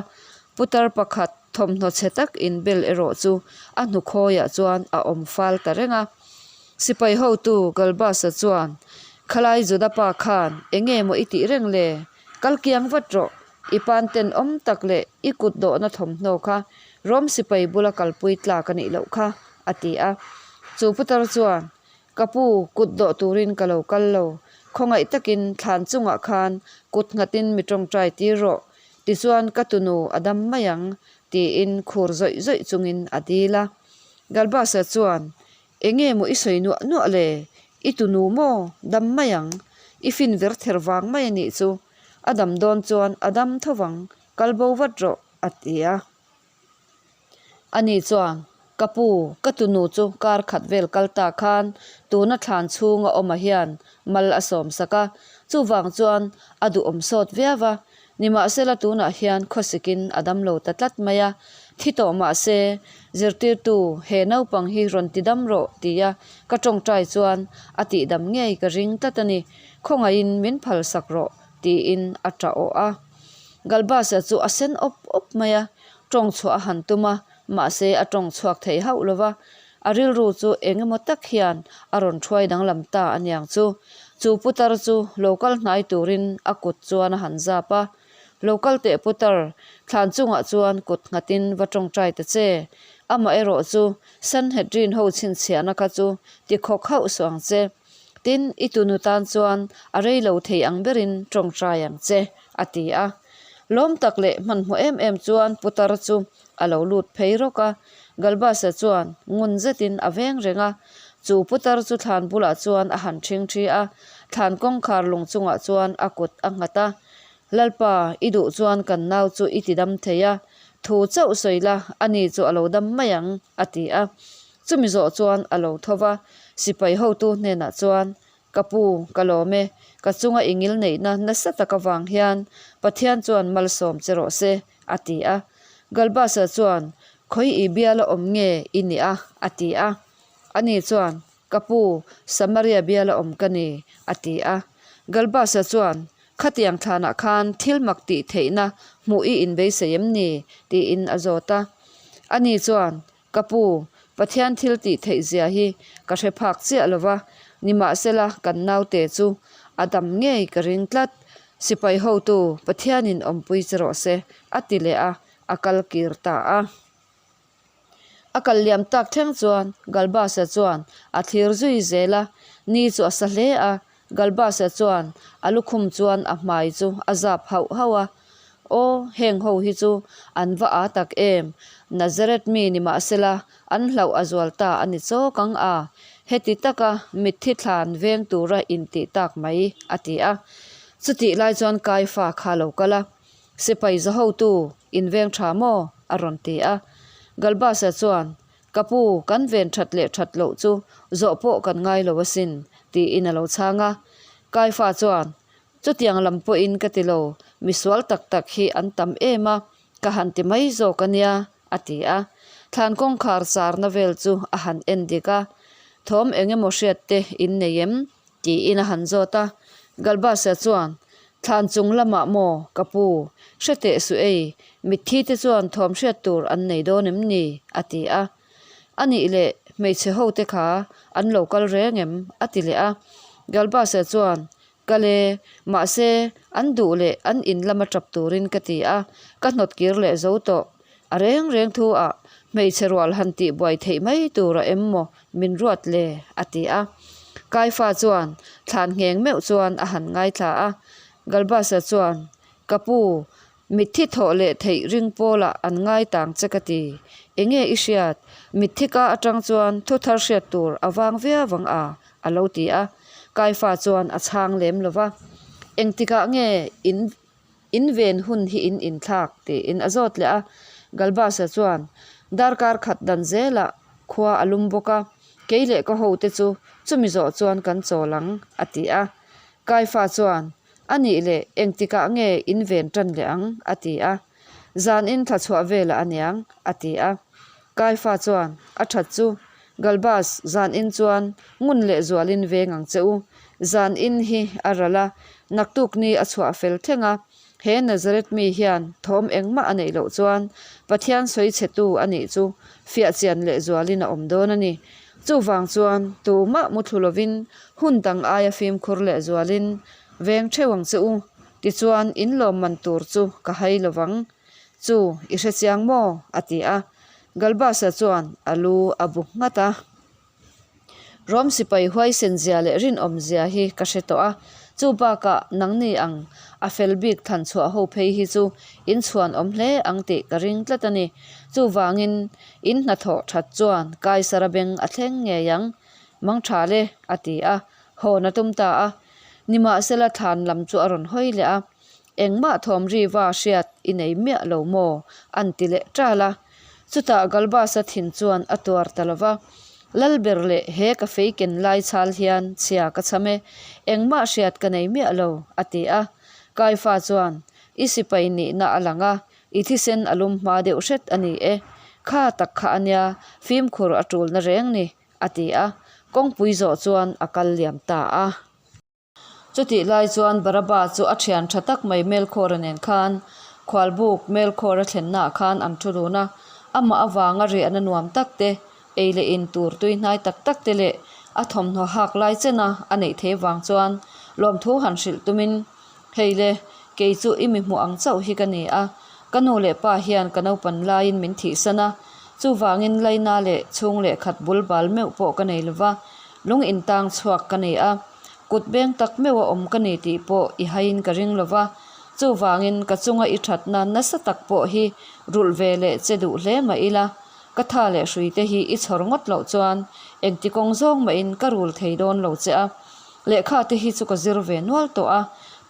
Putar pakhat thawmhnaw chhe tak inbel erawh chu a hnukhawiah chuan a awm fal ta reng a. Sipai hotu Galbasa chuan, Khalai Juda pa khan eng nge maw i tih reng le? Kal kiang vat rawh, i pan tenawm tak leh i kut dawhna thawmhnaw kha Rom sipai bula kalpui tlak a nih loh kha, a ti a. Chu putar chuan, Ka pu, kut dawh turin ka lo kal lo. Khawngaih takin thlan chungah khan kut nghatin mi tawngtai tir rawh. Tichuan ka tunu a dam mai ang, tiin khur zawih zawih chungin a dil a. Galbasa chuan, Enge maw i sawi nuah nuah le? I tunu maw? Dam mai ang. I fin ver ther vang mai a nih chu. A dam dawn chuan a dam tho vang, kal bo vat rawh, a ti a. Ani chuan, Ka pu, ka tunu chu kar khat vel kal ta khan tuna thlan chhunga awma hian mal a sawm sak a, chuvang chuan a duhawm sawt viau a. Nimahsela tunah hian khawsikin a dam lo ta tlat mai a, thi tawh mahse, zirtirtu he naupang hi rawn ti dam rawh tia ka tawngtai chuan a tihdam ngei ka ring tlat a ni, khawngaihin min phal sak rawh tiin a tah awh a. Galbasa chu a sen awp awp mai a, tawng chhuah a han tum a, mahse a tawng chhuak thei hauh lo va, a rilru chu eng emaw tak hian a rawn thuai danglam ta a niang chu. Chu putar chu lo kal hnai turin a kut chuan a han zap a, Lo kal teh putar, thlan chungah chuan kut nghatin va tawngtai ta che. Amaherawh chu Sanhedrin ho chhinchhiahna kha chu tikhawk hauh suh ang che. Tin, i tunu tan chuan a rei lo thei ang berin tawngtai ang che, a ti a. Lawm tak leh hmanhmawh em em chuan putar chu a lo lut phei rawk a. Galbasa chuan ngun zetin a veng reng a. Chu putar chu thlan bulah chuan a han ṭhingṭhi a, thlan kawngkhar lung chungah chuan a kut a nghat a. Lalpa, i duh chuan kan nau chu i ti dam thei a, thu chauh sawi la, ani chu a lo dam mai ang, a ti a. Chumi zawh chuan a lo tho va, sipai hotu hnenah chuan, Ka pu, ka lawm e, ka chunga i ngil neihna nasa tak avang hian Pathian chuan malsawm che rawh se, a ti a. Galbasa chuan, Khawi i biala awm nge i nih a? a ti a. Ani chuan, Ka pu, Samaria biala awm ka ni, a ti a. Galbasa chuan, Khatiang thlanah khan thil mak tih theihna hmuh i inbeisei em ni? tiin a zawt a. Ani chuan, Ka pu, Pathian thil tih theih zia hi ka hre phak chiah lo va, nimahsela kan naute chu a dam ngei ka ring tlat. Sipai hotu, Pathianin awmpui che rawh se, a ti leh a, a kal kir ta a. A kal liam tak thleng chuan Galbasa chuan a thlir zui zel a, ni chu a sa hle a, Galbasa chuan a lukhum chuan a hmai chu a zap hauh hauh a, Aw, heng ho hi chu an va â tak em, Nazareth mi ni mahsela an hlauh a zual ta a ni chawk ang a, heti taka mitthi thlan veng tura intih tak mai, a ti a. Chutih lai chuan Kaifa kha lo kal a. Sipai za hotu inveng tha maw? a rawn ti a. Galbasa chuan, Ka pu, kan ven that leh that loh chu zawh pawh kan ngai lo asin, tiin a lo chhang a. Kaifa chuan, Chutiang lam pawhin ka ti lo, misual tak tak hi an tam em a, ka han ti mai zawk a nia, a ti a. Thlan kawngkhar charna vel chu a han en dik a, Thawm eng emaw hriat te in nei em? Tiin a han zawt a. Galbasa chuan, Thlan chung lamah maw, ka pu, hre teh suh ei, mitthi te chuan thawm hriat tur an nei dawn em ni? a ti a. A nih leh hmeichhe ho te kha an lo kal reng em? a ti leh a. Galbasa chuan, Kal e, mahse, an duh leh an in lama tap turin ka ti a, ka hnawt kir leh zo tawh. A reng reng thu ah hmeichhe rual han tih buai theih mai tur a em maw min ruat le? a ti a. Kaifa chuan thlan ngheng meuh chuan a han ngaithla a. Galbasa chuan, Ka pu, mitthi thawh leh theih ring pawlah an ngai tang che ka ti. Enge i hriat? Mitthi ka atang chuan thu thar hriat tur a vang viau ang a, a lo ti a. Kaifa chuan a chhang lem lo va. Engtikah nge in In ven hun hi in inthlak, tiin a zawt leh a. Galbasa chuan, Darkar khat dan zelah khua a lum bawk a, kei leh ka hote chu chumi zawh chuan kan chawl ang, a ti a. Kaifa chuan, A nih leh engtikah nge in ven tan leh ang? a ti a. Zan in thla chhuah velah a niang, a ti a. Kaifa chuan, A that chu, Galbas, zan in chuan ngun leh zualin veng ang che u. Zan in hi a ral a, naktuk ni a chhuah fel thleng a. He Nazareth mi hian thawm engmah a neih loh chuan Pathian sawi chhetu a nih chu fiah chian leh zualin a awm dawn a ni. Chuvang chuan tumah muthlu lovin hun dang aia fimkhur leh zualin veng theuh ang che u. Tichuan in lawmman tur chu ka hai lovang. Chu i hre chiang maw? a ti a. Galbasa chuan a lu a bu nghat a. Rom sipai huaisen zia leh rinawm zia hi ka hre tawh a, chu bakah nangni ang a fel bik than chhuah ho phei hi chu in chhuan awm hle ang tih ka ring tlat a ni. Chuvangin in hnathawh that chuan Kaisara beng a thleng ngei ang. Mangtha le, a ti a, hawn a tum ta a. Nimahsela thlan lam chu a rawn hawi leh a. Engmah thawm riva hriat i nei miah lo maw? an ti leh ṭal a. Chutah Galbasa thin chuan a tuar ta lo va, Lalber leh he ka fei ken lai chhal hian chhia ka chham e, engmah hriat ka nei miah lo, a ti a. Kaifa chuan, I sipai nihna a lang a, i thisen a lum hma deuh hret a ni e. Kha tak kha a nia, fimkhur a ṭulna reng ni, a ti a. Kawngpui zawh chuan a kal liam ta a. Chutih lai chuan Baraba chu a thian tha tak mai Melkhawra nen khan Khualbuk Melkhawra thlennaah khan an thu dun a, amah avanga riahna nuam tak te, ei leh in tur tui hnai tak tak te leh a thawmhnaw hak lai chena a neih thei vang chuan lawmthu han hrilh tumin, Hei le, kei chu i mi hmuh ang chauh hi ka ni a, ka nu leh pa hian ka naupan laiin min thihsan a, chuvangin laina leh chhung leh khat bul bal meuh pawh ka nei lova, lung intang chhuak ka ni a. Kut beng tak meuh a awm ka ni tih pawh i haiin ka ring lo va, chuvangin ka chunga i thatna nasa tak pawh hi rulh ve leh che duh hle mah ila. Ka tha leh hrui te hi i chhawr ngawt loh chuan engti kawng zawng mahin ka rul thei dawn lo che a. Lehkha te hi chu ka zir ve nual tawh a,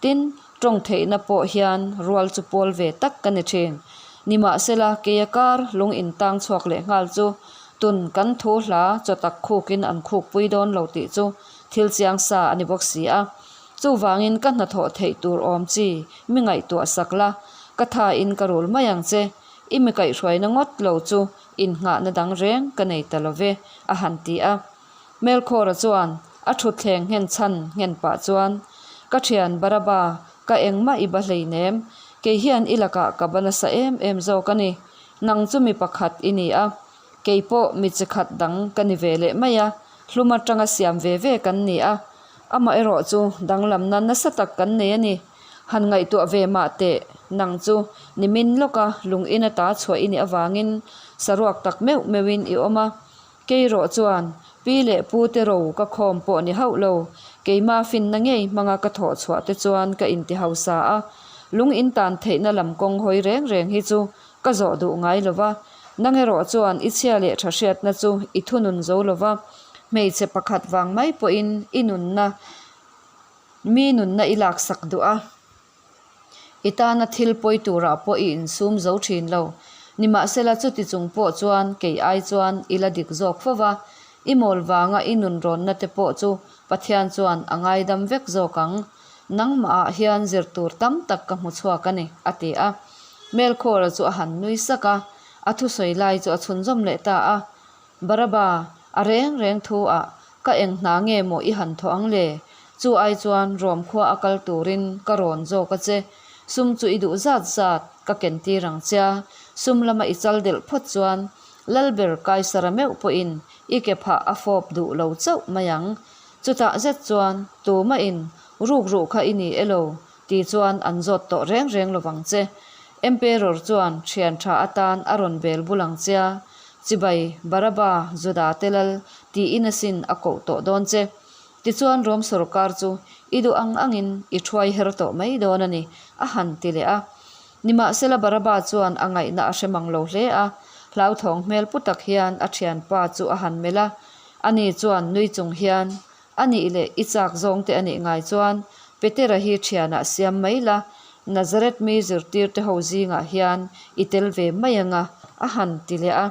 tin, tawng theihna pawh hian rual chu pawl ve tak ka ni thin. Nimahsela, keia kar lung intang chhuak leh nghal chu tun kan thu hla chaw tak khukin an khukpui dawn lo tih chu thil chiang sa a ni bawk si a. Chuvangin ka hnathawh theih tur awm chi mi ngaihtuah sak la, ka thain ka rul mai ang che. I mi kaihhruaina ngawt lo chu innghahna dang reng ka nei ta lo ve, a han ti a. Melkhawra chuan a thutthleng nghen chhan nghen pah chuan, Ka thian Baraba, ka engmah i ba hleinem, kei hian i lakah ka ba nasa em em zawk a ni. Nang chu mi pakhat i ni a, kei pawh mi chi khat dang ka ni ve leh mai a, hlum atanga siam ve ve kan ni a. Amaherawh chu danglamna nasa tak kan nei a ni. Han ngaihtuah ve mah teh, nang chu nimin lawka lung in ata chhuah i nih avangin saruak tak meuh meuhin i awm a. Kei rawh chuan pi leh pu te ro ka khawm pawh ni hauh lo, keima finna ngei hmanga ka thawh chhuah te chuan ka inti hausa a. Lung in tan theihna lam kawng hawi reng reng hi chu ka zawh duh ngai lo va. Nang erawh chuan i chhia leh tha hriatna chu i thunun zo lo va, hmeichhe pakhat vang mai pawhin i nunna Mi nunna i laksak duh a, i tana thil pawi turah pawh i insum zo thin lo. Nimahsela chuti chung pawh chuan kei ai chuan i la dik zawk fo va, i mawl vanga i nun rawnna te pawh chu Pathian chuan a ngaidam vek zawk ang. Nangmahah hian zir tur tam tak ka hmu chhuak a ni, a ti a. Melkhawra chu a han nui sak a, a thusawi lai chu a chhunzawm leh ta a. Baraba, a reng reng thu ah ka eng hna nge maw i han thawh ang le? Chu ai chuan Rom khua a kal turin ka rawn zawk a che. Sum chu i duh zat zat ka ken tir ang che a, sum lama i chal delh phawt chuan Lalber Kaisara meuh pawhin i ke phah a fawp duh lo chauh mai ang. Chutah zet chuan tumahin ruk ruh kha i ni elo ti chuan an zawt tawh reng reng lovang che. Emperor chuan thian tha atan a rawn bel bul ang che a, Chibai, Baraba, Juda te lal tiin asin a koh tawh dawn che. Tichuan Rom sorkar chu i duh ang angin i thuai her tawh mai dawn a ni, a han ti leh a. Nimahsela Baraba chuan a ngaihna a hre mang lo hle a, hlauthawng hmel pu tak hian a thianpa chu a han melh a. Ani chuan nui chung hian, A nih leh i chak zawng te a nih ngai chuan Petera hi thianah siam mai la, Nazareth mi zirtirte ho zingah hian i tel ve mai anga, a han ti leh a.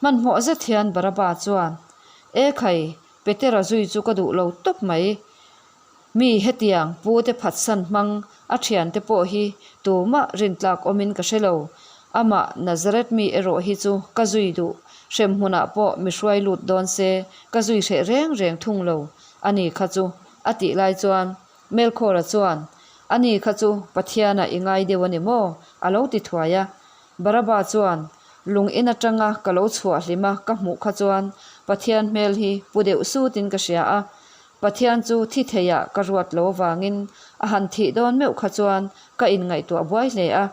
Hmanhmawh zet hian Baraba chuan, E khai, Petera zui chu ka duh lo tawp mai. Mi hetiang pute phatsan hmang a thiante pawh hi tumah rintlak awmin ka hre lo. Amah Nazareth mi erawh hi chu ka zui duh, hremhmunah pawh mi hruai lut dawn se ka zui hreh reng reng thung lo a ni kha chu, a tih lai chuan Melkhawra chuan, A ni kha chu Pathianah i ngai deuh a ni maw? a lo ti thuai a. Baraba chuan, Lung in atanga ka lo chhuah hlima ka hmuh kha chuan Pathian hmel hi pu deuh sutin ka hria a, Pathian chu thi theiah ka ruat lo avangin a han thih dawn meuh kha chuan ka inngaihtuah buai hle a,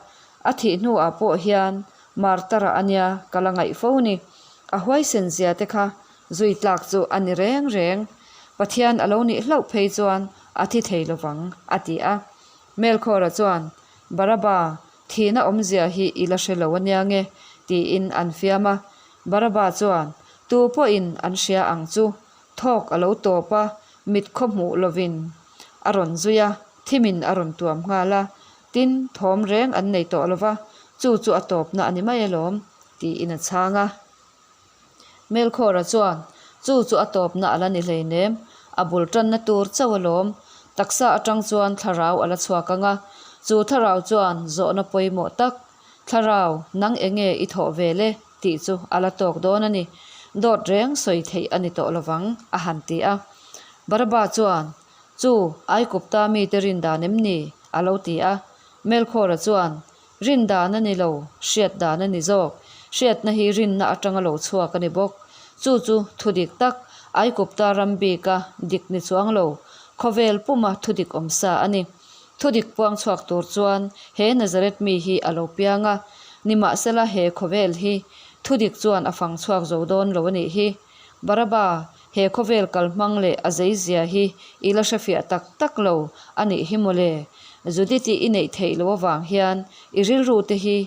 a thih hnuah pawh hian Martara a nia ka la ngaih fo ni. A huaisen zia te kha zui tlak chu a ni reng reng. Pathian a lo nih hlauh phei chuan a thi thei lovang, a ti a. Melkhawra chuan, Baraba, thihna awmzia hi i la hre lo a nia nge? tiin an fiam a. Baraba chuan, Tu pawhin an hria ang chu, Thawk a lo tawp a, mit khaw hmuh lovin a rawn zui a, thimin a rawn tuam nghal a, tin, thawm reng an nei tawh lova, chu chu a tawpna a ni mai alawm, tiin a chhang a. Melkhawra chuan, Chu chu a tawpna a la ni hleinem, a bul tanna tur chauh alawm, taksa atang chuan thlarau a la chhuak ang a, chu thlarau chuan zawhna pawimawh tak, Thlarau, nang enge i thawh ve le? tih chu a la tawk dawn a ni. Dawt reng sawi theih a ni tawh lovang, a han ti a. Baraba chuan, Chu, Aikupta mite rin dan em ni? a lo ti a. Melkhawra chuan, Rin dan a ni lo, hriat dan a ni zawk. Hriatna hi rinna atanga lo chhuak a ni bawk. Chu chu thu dik tak, Aikupta ram bika dik ni chuang lo, khawvel puma thu dik awm sa a ni. Thudik puang chhuak tur chuan he Nazareth mi hi a lo piang a, nimahsela he khawvel hi thudik chuan a fang chhuak zo dawn lo a nih hi. Baraba, he khawvel kal hmang leh a zeizia hi i la hrefiah tak tak lo a nih hi mawle. Judith-i i neih theih loh avang hian i rilru te hi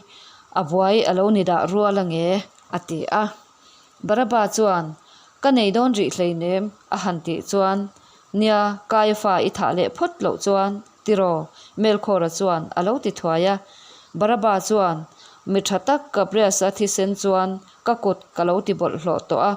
a buai a lo ni dah rual ange? A ti a. Baraba chuan, Ka nei dawn rih hleinem, a han tih chuan, Nia, Kaiafa i thah leh phawt loh chuan, tiraw? Melkhawra chuan a lo ti thuai a. Baraba chuan, Mi tha tak Gabrias-a thisen chuan ka kut ka lo ti bawlhhlawh tawh a.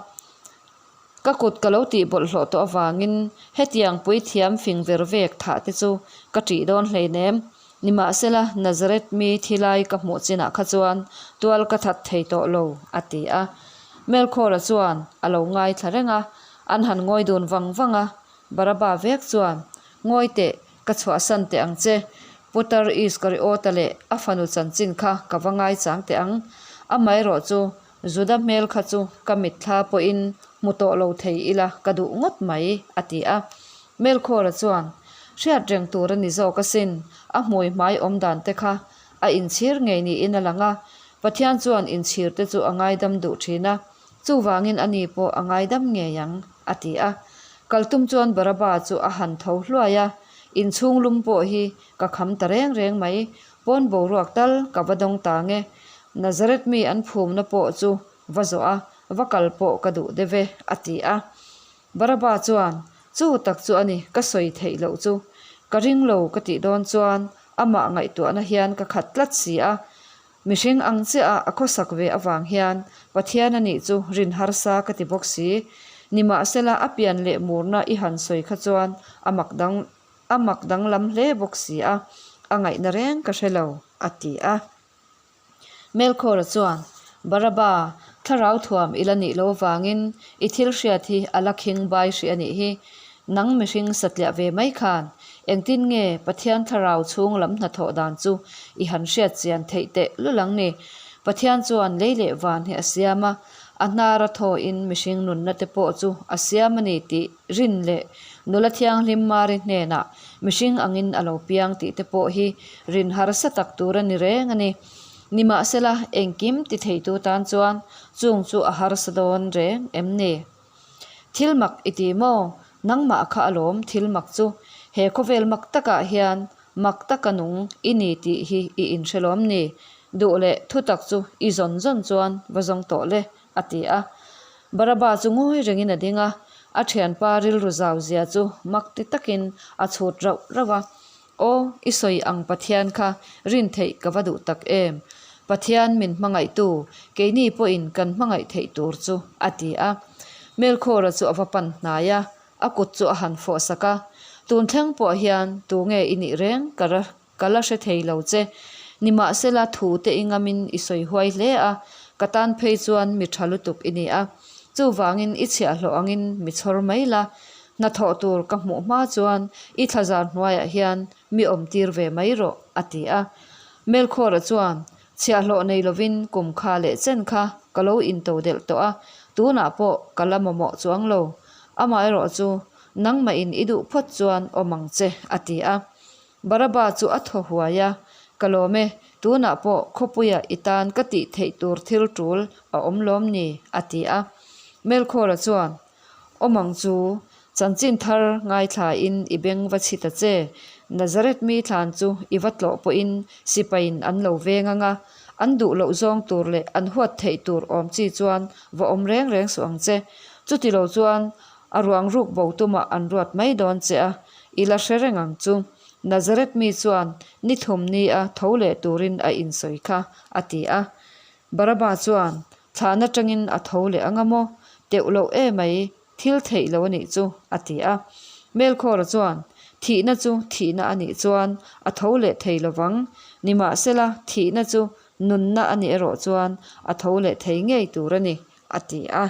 Ka kut ka lo tih bawlhhlawh tawh avangin hetiang puithiam fing ver vek thah te chu ka ṭih dawn hleinem. Nimahsela, Nazareth mi thi lai ka hmuh chinah kha chuan tual ka that thei tawh lo, a ti a. Melkhawra chuan a lo ngaithla reng a, an han ngawi dun vang vang a. Baraba vek chuan, Ngawi teh, ka chhuahsan teh ang che. Putar Iskariota leh a fanu chanchin kha ka va ngaichang teh ang. Amaherawh chu Juda hmel kha chu ka mitthla pawhin hmu tawh lo thei ila ka duh ngawt mai, a ti a. Melkhawra chuan, Hriat reng tur a ni zawk asin, a hmui hmai awm dan te kha a inchhir ngei niin a lang a, Pathian chuan inchhir te chu a ngaidam duh thin a, chuvangin ani pawh a ngaidam ngei ang, a ti a. Kaltum chuan Baraba chu a han tho hluai a, Inchhung lum pawh hi ka kham ta reng reng mai, Pawn boruak tal ka va dawng ta nge. Nazareth mi an phumna pawh chu va zawh a, va kal pawh ka duh deuh e, a ti a. Baraba chuan, Chu tak chu a ni, ka sawi theih loh chu. Ka ring lo ka tih dawn chuan amah ngaihtuahna hian ka khat tlat si a. Mihring ang chiah a a khawsak ve avang hian Pathian a nih chu rin harsa ka ti bawk si. Nimahsela a pian leh murna i han sawi kha chuan a mak dang A mak danglam hle bawk si a, a ngaihna reng ka hre lo, a ti a. Melkhawra chuan, Baraba, thlarau thuam i la nih lo vangin i thil hriat hi a la khing bai hrih a nih hi. Nang mihring satliah ve mai khan engtin nge Pathian thlarau chhung lam hnathawh dan chu i han hriat chian theih teh lul ang ni? Pathian chuan lei leh van hi a siam a, a hnara thawhin mihring nunna te pawh chu a siam a ni tih Rin leh nula thianghlim Mari hnenah mihring angin a lo piang tih te pawh hi rin harsa tak tur a ni reng a ni. Nimahsela, engkim ti theitu tan chuan chung chu a harsa dawn reng em ni? Thil mak i ti maw? Nangmah kha alawm thil mak chu. He khawvel mak takah hian mak taka nung i ni tih hi i inhre lawm ni? Duh leh thutak chu i zawn zawn chuan va zawng tawh le. A ti a. Baraba chu ngawi rengin a ding a, a thianpa rilru zau zia chu mak ti takin a chhut rauh rauh a. Aw, i sawi ang Pathian kha rin theih ka va duh tak em? Pathian min hmangaihtu, keini pawhin kan hmangaih theih tur chu, a ti a. Melkhawra chu a va pan hnai a, a kut chu a han fawh sak a. Tun thleng pawh hian tunge i nih reng ka Ka la hre thei lo che. Nimahsela thu te i ngamin i sawi huai hle a, ka tan phei chuan mi tha lutuk i ni a. Chuvangin i chhiahhlawh angin mi chhawr mai la, hnathawh tur ka hmuh hma chuan i thlazar hnuaiah hian mi awm tir ve mai rawh, a ti a. Melkhawra chuan, Chhiahhlawh nei lovin kum kha leh chen kha ka lo into delh tawh a, tunah pawh ka la mamawh chuang lo. Amaherawh chu nangmahin i duh phawt chuan awm ang che, a ti a. Baraba chu a thaw huai a, Ka lawm e, tunah pawh khawpuia i tan ka tih theih tur thil tul a awm lawm ni? a ti a. Melkhawla chuan, Awm ang chu, chanchin thar ngaithlain i beng va chhi ta che. Nazareth mi thlan chu i va tlawh pawhin sipaiin an lo veng ang a, an duh loh zawng tur leh an huat theih tur awm chi chuan va awm reng reng suh ang che. Chuti lo chuan A ruang ruk bo tumah an ruat mai dawn che a, i la hre reng ang chu. Nazareth mi chuan ni thum ni a tho leh turin a insawi kha, a ti a. Baraba chuan, Thlan atangin a tho leh anga maw? Teuh loh e mai, thil theih lo a nih chu, a ti a. Melkhawra chuan, Thihna chu thihna a nih chuan a tho leh thei lovang, nimahsela thihna chu nunna a nih erawh chuan a tho leh thei ngei tur a ni, a ti a.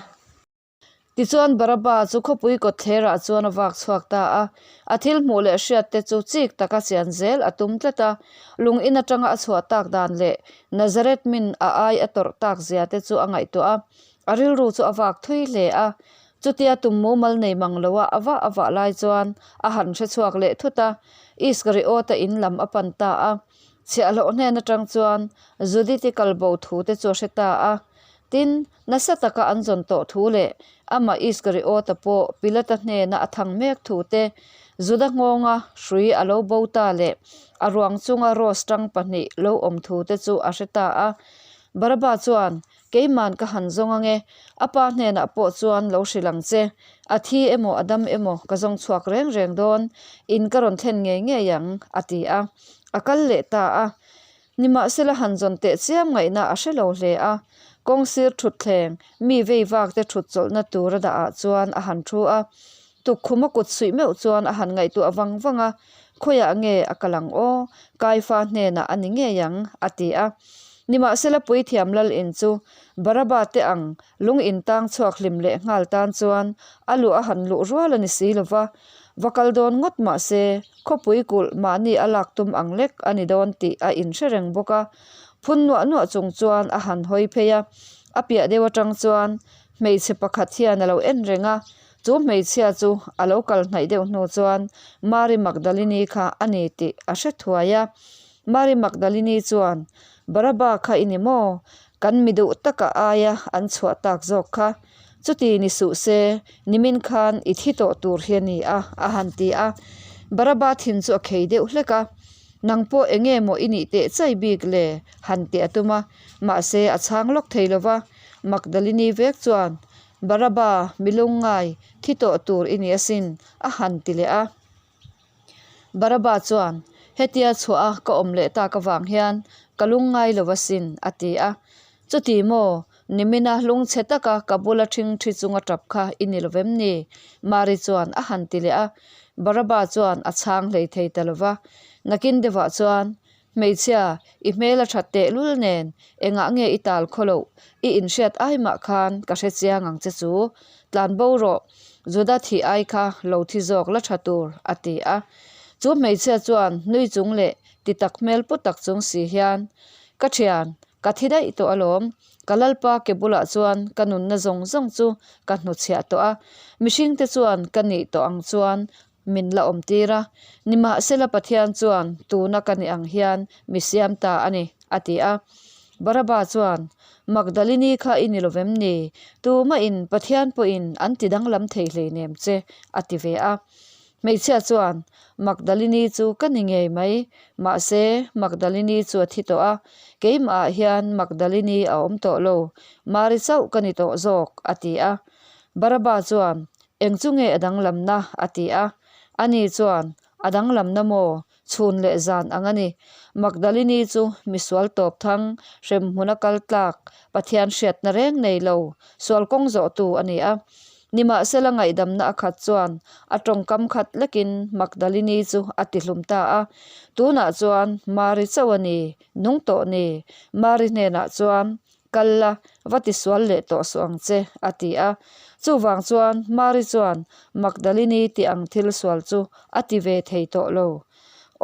Tichuan Baraba chu khawpui kawtthlerah chuan a vak chhuak ta a, a thil hmuh leh hriat te chu chik taka chian zel a tum tlat a. Lung in atanga a chhuah tak dan leh Nazareth min a ai a tawrh tak zia te chu a ngaihtuah a, a rilru chu a vak thui hle a. Chutia tum mumal nei mang loa a vah a vah lai chuan a han hre chhuak leh thut a, Iskariota in lam a pan ta a. Chhiahhlawh hnen atang chuan Judith-i kalbo thu te chu a hre ta a. Tin, nasa taka an zawn tawh thu leh amah Iskariota pawh Pilata hnena a thang mek thu te, Juda nghawnga hrui a lo bo ta leh a ruang chunga rose tang pahnih lo awm thu te chu a hre ta a. Baraba chuan. Keiman ka han zawng ange, a pa hnenah pawh chuan lo hrilh ang che. A thi emaw a dam emaw ka zawng chhuak reng reng dawn, in ka rawn thlen ngei ngei ang, a ti a. A kal leh ta a. Nimahsela han zawn teh chiam ngaihna a hre lo hle a. Kawng sir thutthleng, mi vei vak te thut chawlhna tur a dah ah chuan a han thu a. Tukkhum a kut suih meuh chuan a han ngaihtuah vang vang a, Khawiah nge a kal ang aw? Kaifa hnenah a ni ngei ang, a ti a. Nimahsela Puithiam Lal in chu Baraba te ang lung intang chhuak hlim leh nghal tan chuan a luh a han luh rual a ni si lo va, va kal dawn ngawt mah se khawpui kulh mahni a lak tum ang lek a ni dawn tih a inhre reng bawk a. Phun nuah nuah chung chuan a han hawi phei a, a piah deuh atang chuan hmeichhe pakhat hian a lo en reng a, Chu hmeichhia chu a lo kal hnaih deuh hnu chuan Mari Magdalini kha a ni tih a hre thuai a. Mari Magdalini chuan, Baraba kha i ni maw? Kan mi duh taka aia an chhuah tak zawk kha. Chuti ni suh se, nimin khan i thi tawh tur hi a ni a, a han ti a. Baraba thin chu a khei deuh hlek a. Nang pawh eng nge maw i nih teh chai bik le? han tih a tum a. Mahse, a chhang lawk thei lo va. Magdalini vek chuan, Baraba, mi lungngai, thi tawh tur i ni asin, a han ti leh a. Baraba chuan, Hetia chhuah a ka awm leh tak avang hian ka lungngai lo asin, a ti a. Chuti maw, nimina lungchhe taka ka bula ṭhing ṭhi chunga ṭap kha i ni lovem ni? Mari chuan a han ti leh a. Baraba chuan a chhang hlei thei ta lova. Nakin deuhah chuan, Hmeichhia, i hmel a that teh lul nen, engah nge i tal khaw loh? I inhriat ai mah khan ka hre chiang ang che chu. Tlan bo rawh, Juda thih ai kha lo thi zawk la tha tur, a ti a. Chu hmeichhia chuan nui chung leh ti tak hmel pu tak chung si hian, Ka thian, ka thi daih tawh alawm. Ka Lalpa ke bulah chuan ka nunna zawng zawng chu ka hnuchhiah tawh a. Mihringte chuan ka nih tawh ang chuan Min la awm tir a, nimahsela Pathian chuan tuna ka ni ang hian mi siam ta a ni, a ti a. Baraba chuan, Magdalini kha i ni lovem ni? Tumahin Pathian pawhin an ti danglam thei hleinem che, a ti ve a. Hmeichhia chuan, Magdalini chu ka ni ngei mai, mahse Magdalini chu a thi tawh a, keimahah hian Magdalini a awm tawh lo, Mari chauh ka ni tawh zawk, a ti a. Baraba chuan, Eng chu nge a danglamna? a ti a. Ani chuan, A danglamna maw? Chhun leh zan ang a ni. Magdalini chu misual tawp thang, hremhmuna kal tlak, Pathian hriatna reng nei lo, sual kawng zawhtu a ni a. Nimahsela ngaihdamna a khat chuan a tawngkam khat lekin Magdalini chu a tihlum ta a. Tunah chuan Mari chauh a ni, nung tawh ni. Mari hnenah chuan, Kal la, va ti sual leh tawh suh ang che, a ti a. Chuvang chuan Mari chuan Magdalini tih ang thil sual chu a ti ve thei tawh lo.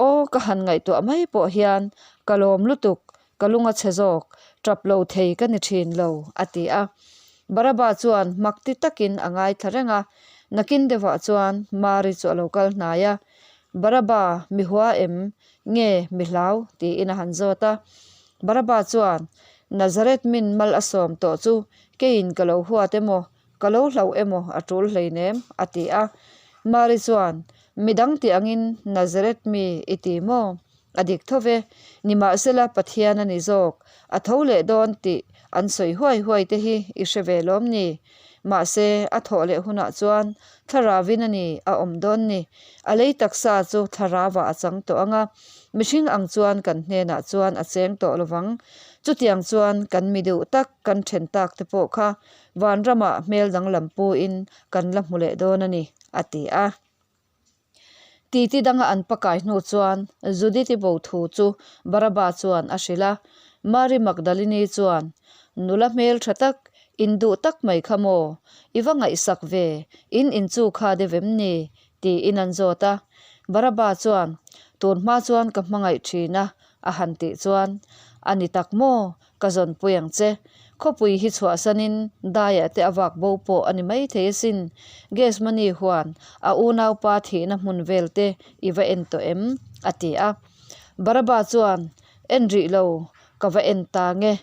Aw, ka han ngaihtuah mai pawh hian ka lawm lutuk, ka lung a chhe zawk, tap lo thei ka ni thin lo, a ti a. Baraba chuan mak ti takin a ngaithla reng a. Nakin deuhah chuan Mari chu a lo kal hnai a, Baraba, mi hua em? Nge, mi hlau? tiin a han zawt a. Baraba chuan, Nazareth min mal a sawm tawh chu keiin ka lo huat emaw, ka lo hlauh emaw a tul hleinem, a ti a. Mari chuan, Midang tih angin Nazareth mi i ti maw? A dik tho ve. Nimahsela Pathian a ni zawk, a tho leh dawn tih an sawi huai huai te hi i hre ve lawm ni? Mahse, a thawh leh hunah chuan thlaravin a ni a awm dawn ni. A lei taksa chu thlarava a chang tawh ang a, mihring ang chuan kan hnenah chuan a cheng tawh lo vang. Chutiang chuan kan mi duh tak kan then tak te pawh kha vanramah hmel danglam puin kan la hmu leh dawn a ni, a ti a. Titi danga an pakai hnu chuan Judith-i bo thu chu Baraba chuan a hrilh a. Mary Magdalene-i chuan, Nula hmel tha tak, in duh tak mai kha maw? I va ngaihsak ve, in in chu kha deuh em ni? tiin an zawt a. Baraba chuan, Tun hma chuan ka hmangaih thin a, a han tih chuan, A ni tak maw? Ka zawnpui ang che. Khawpui hi chhuahsanin daiah te a vak bo pawh a ni maithei asin. Gethsemane huan a unaupa thihna hmun vel te i va en tawh em? a ti a. Baraba chuan, En rih lo, ka va en ta nge.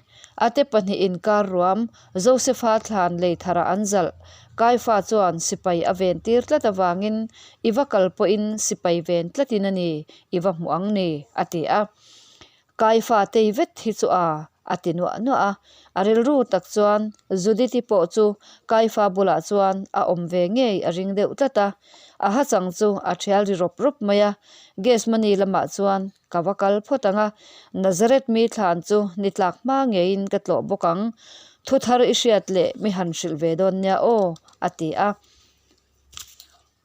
A te pahnihin inkar ruam, Josefa thlan lei tharah an zalh. Kaifa chuan sipai a ven tir tlat avangin i va kal pawhin sipai ven tlatin a ni i va hmuh ang ni, a ti a. Kaifa tei vet hi chu a, A ti nuah nuah a. A rilru tak chuan Judith-i pawh chu Kaifa bulah chuan a awm ve ngei a ring deuh tlat a. A hachang chu a thial ri rawp rawp mai a. Gethsemane lamah chuan ka va kal phawt ang a, Nazareth mi thlan chu ni tlak hma ngeiin ka tlawh bawk ang. Thu thar i hriat leh mi han hrilh ve dawn nia aw, a ti a.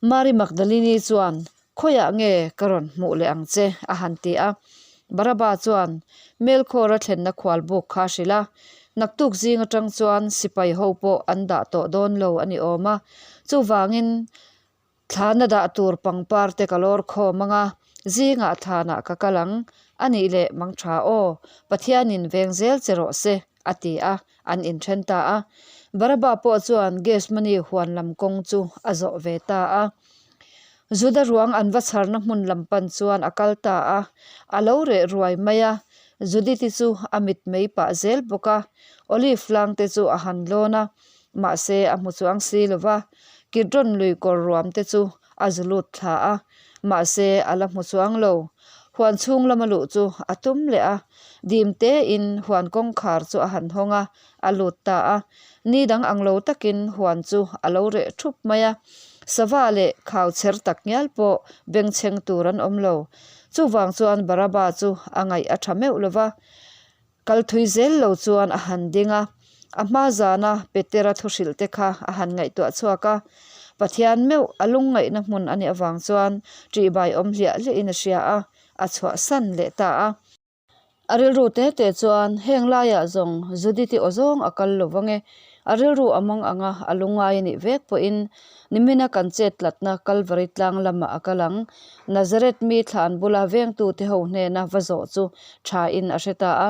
Mary Magdalene chuan, Khawiah nge ka rawn hmuh leh ang che? a han ti a. Baraba chuan Melkhawra thlenna khual buk kha a hrilh a. Naktuk zing atang chuan sipai ho pawh an dah tawh dawn lo a ni awm a. Chuvangin thlana dah tur pangpar te ka lawr khawm ang a, zingah thlanah ka kal ang. A nih leh mang tha aw, Pathianin veng zel che rawh se, a ti a. An inthen ta a. Baraba pawh chuan Gethsemane huan lam kawng chu a zawh ve ta a. Juda ruang an va chharna hmun lam pan chuan a kal ta a. A lo reh ruai mai a. Judith-i chu a mit mei pah zel bawk a. Olive tlang te chu a han lawn a, mahse a hmu chuang si lo va. Kidron lui kawr ruam te chu a zu lut thla a, mahse a la hmu chuang lo. Huan chhung lama luh chu a tum leh a, dim tein huan kawngkhar chu a han hawng a, a lut ta a. Ni dang ang lo takin huan chu a lo reh thup mai a, sava leh khau chher tak ngial pawh bengchheng tur an awm lo. Chuvang chuan Baraba chu a ngaih a tha meuh lo va. Kal thui zel lo chuan a han ding a, a hma zana Petera thu hrilh te kha a han ngaihtuah chhuak a. Pathian meuh a lungngaihna hmun a nih avang chuan ṭihbai awm hliah hliahin a hria a, a chhuahsan leh ta a. A rilru te te chuan heng laiah zawng Judith-i aw zawng a kal lo vang e. A rilru a mang ang a, a lungngai a nih vek pawhin nimina kan chet tlatna Kalvari tlang lamah a kal ang. Nazareth mi thlan bula vengtute ho hnena va zawh chu thain a hre ta a.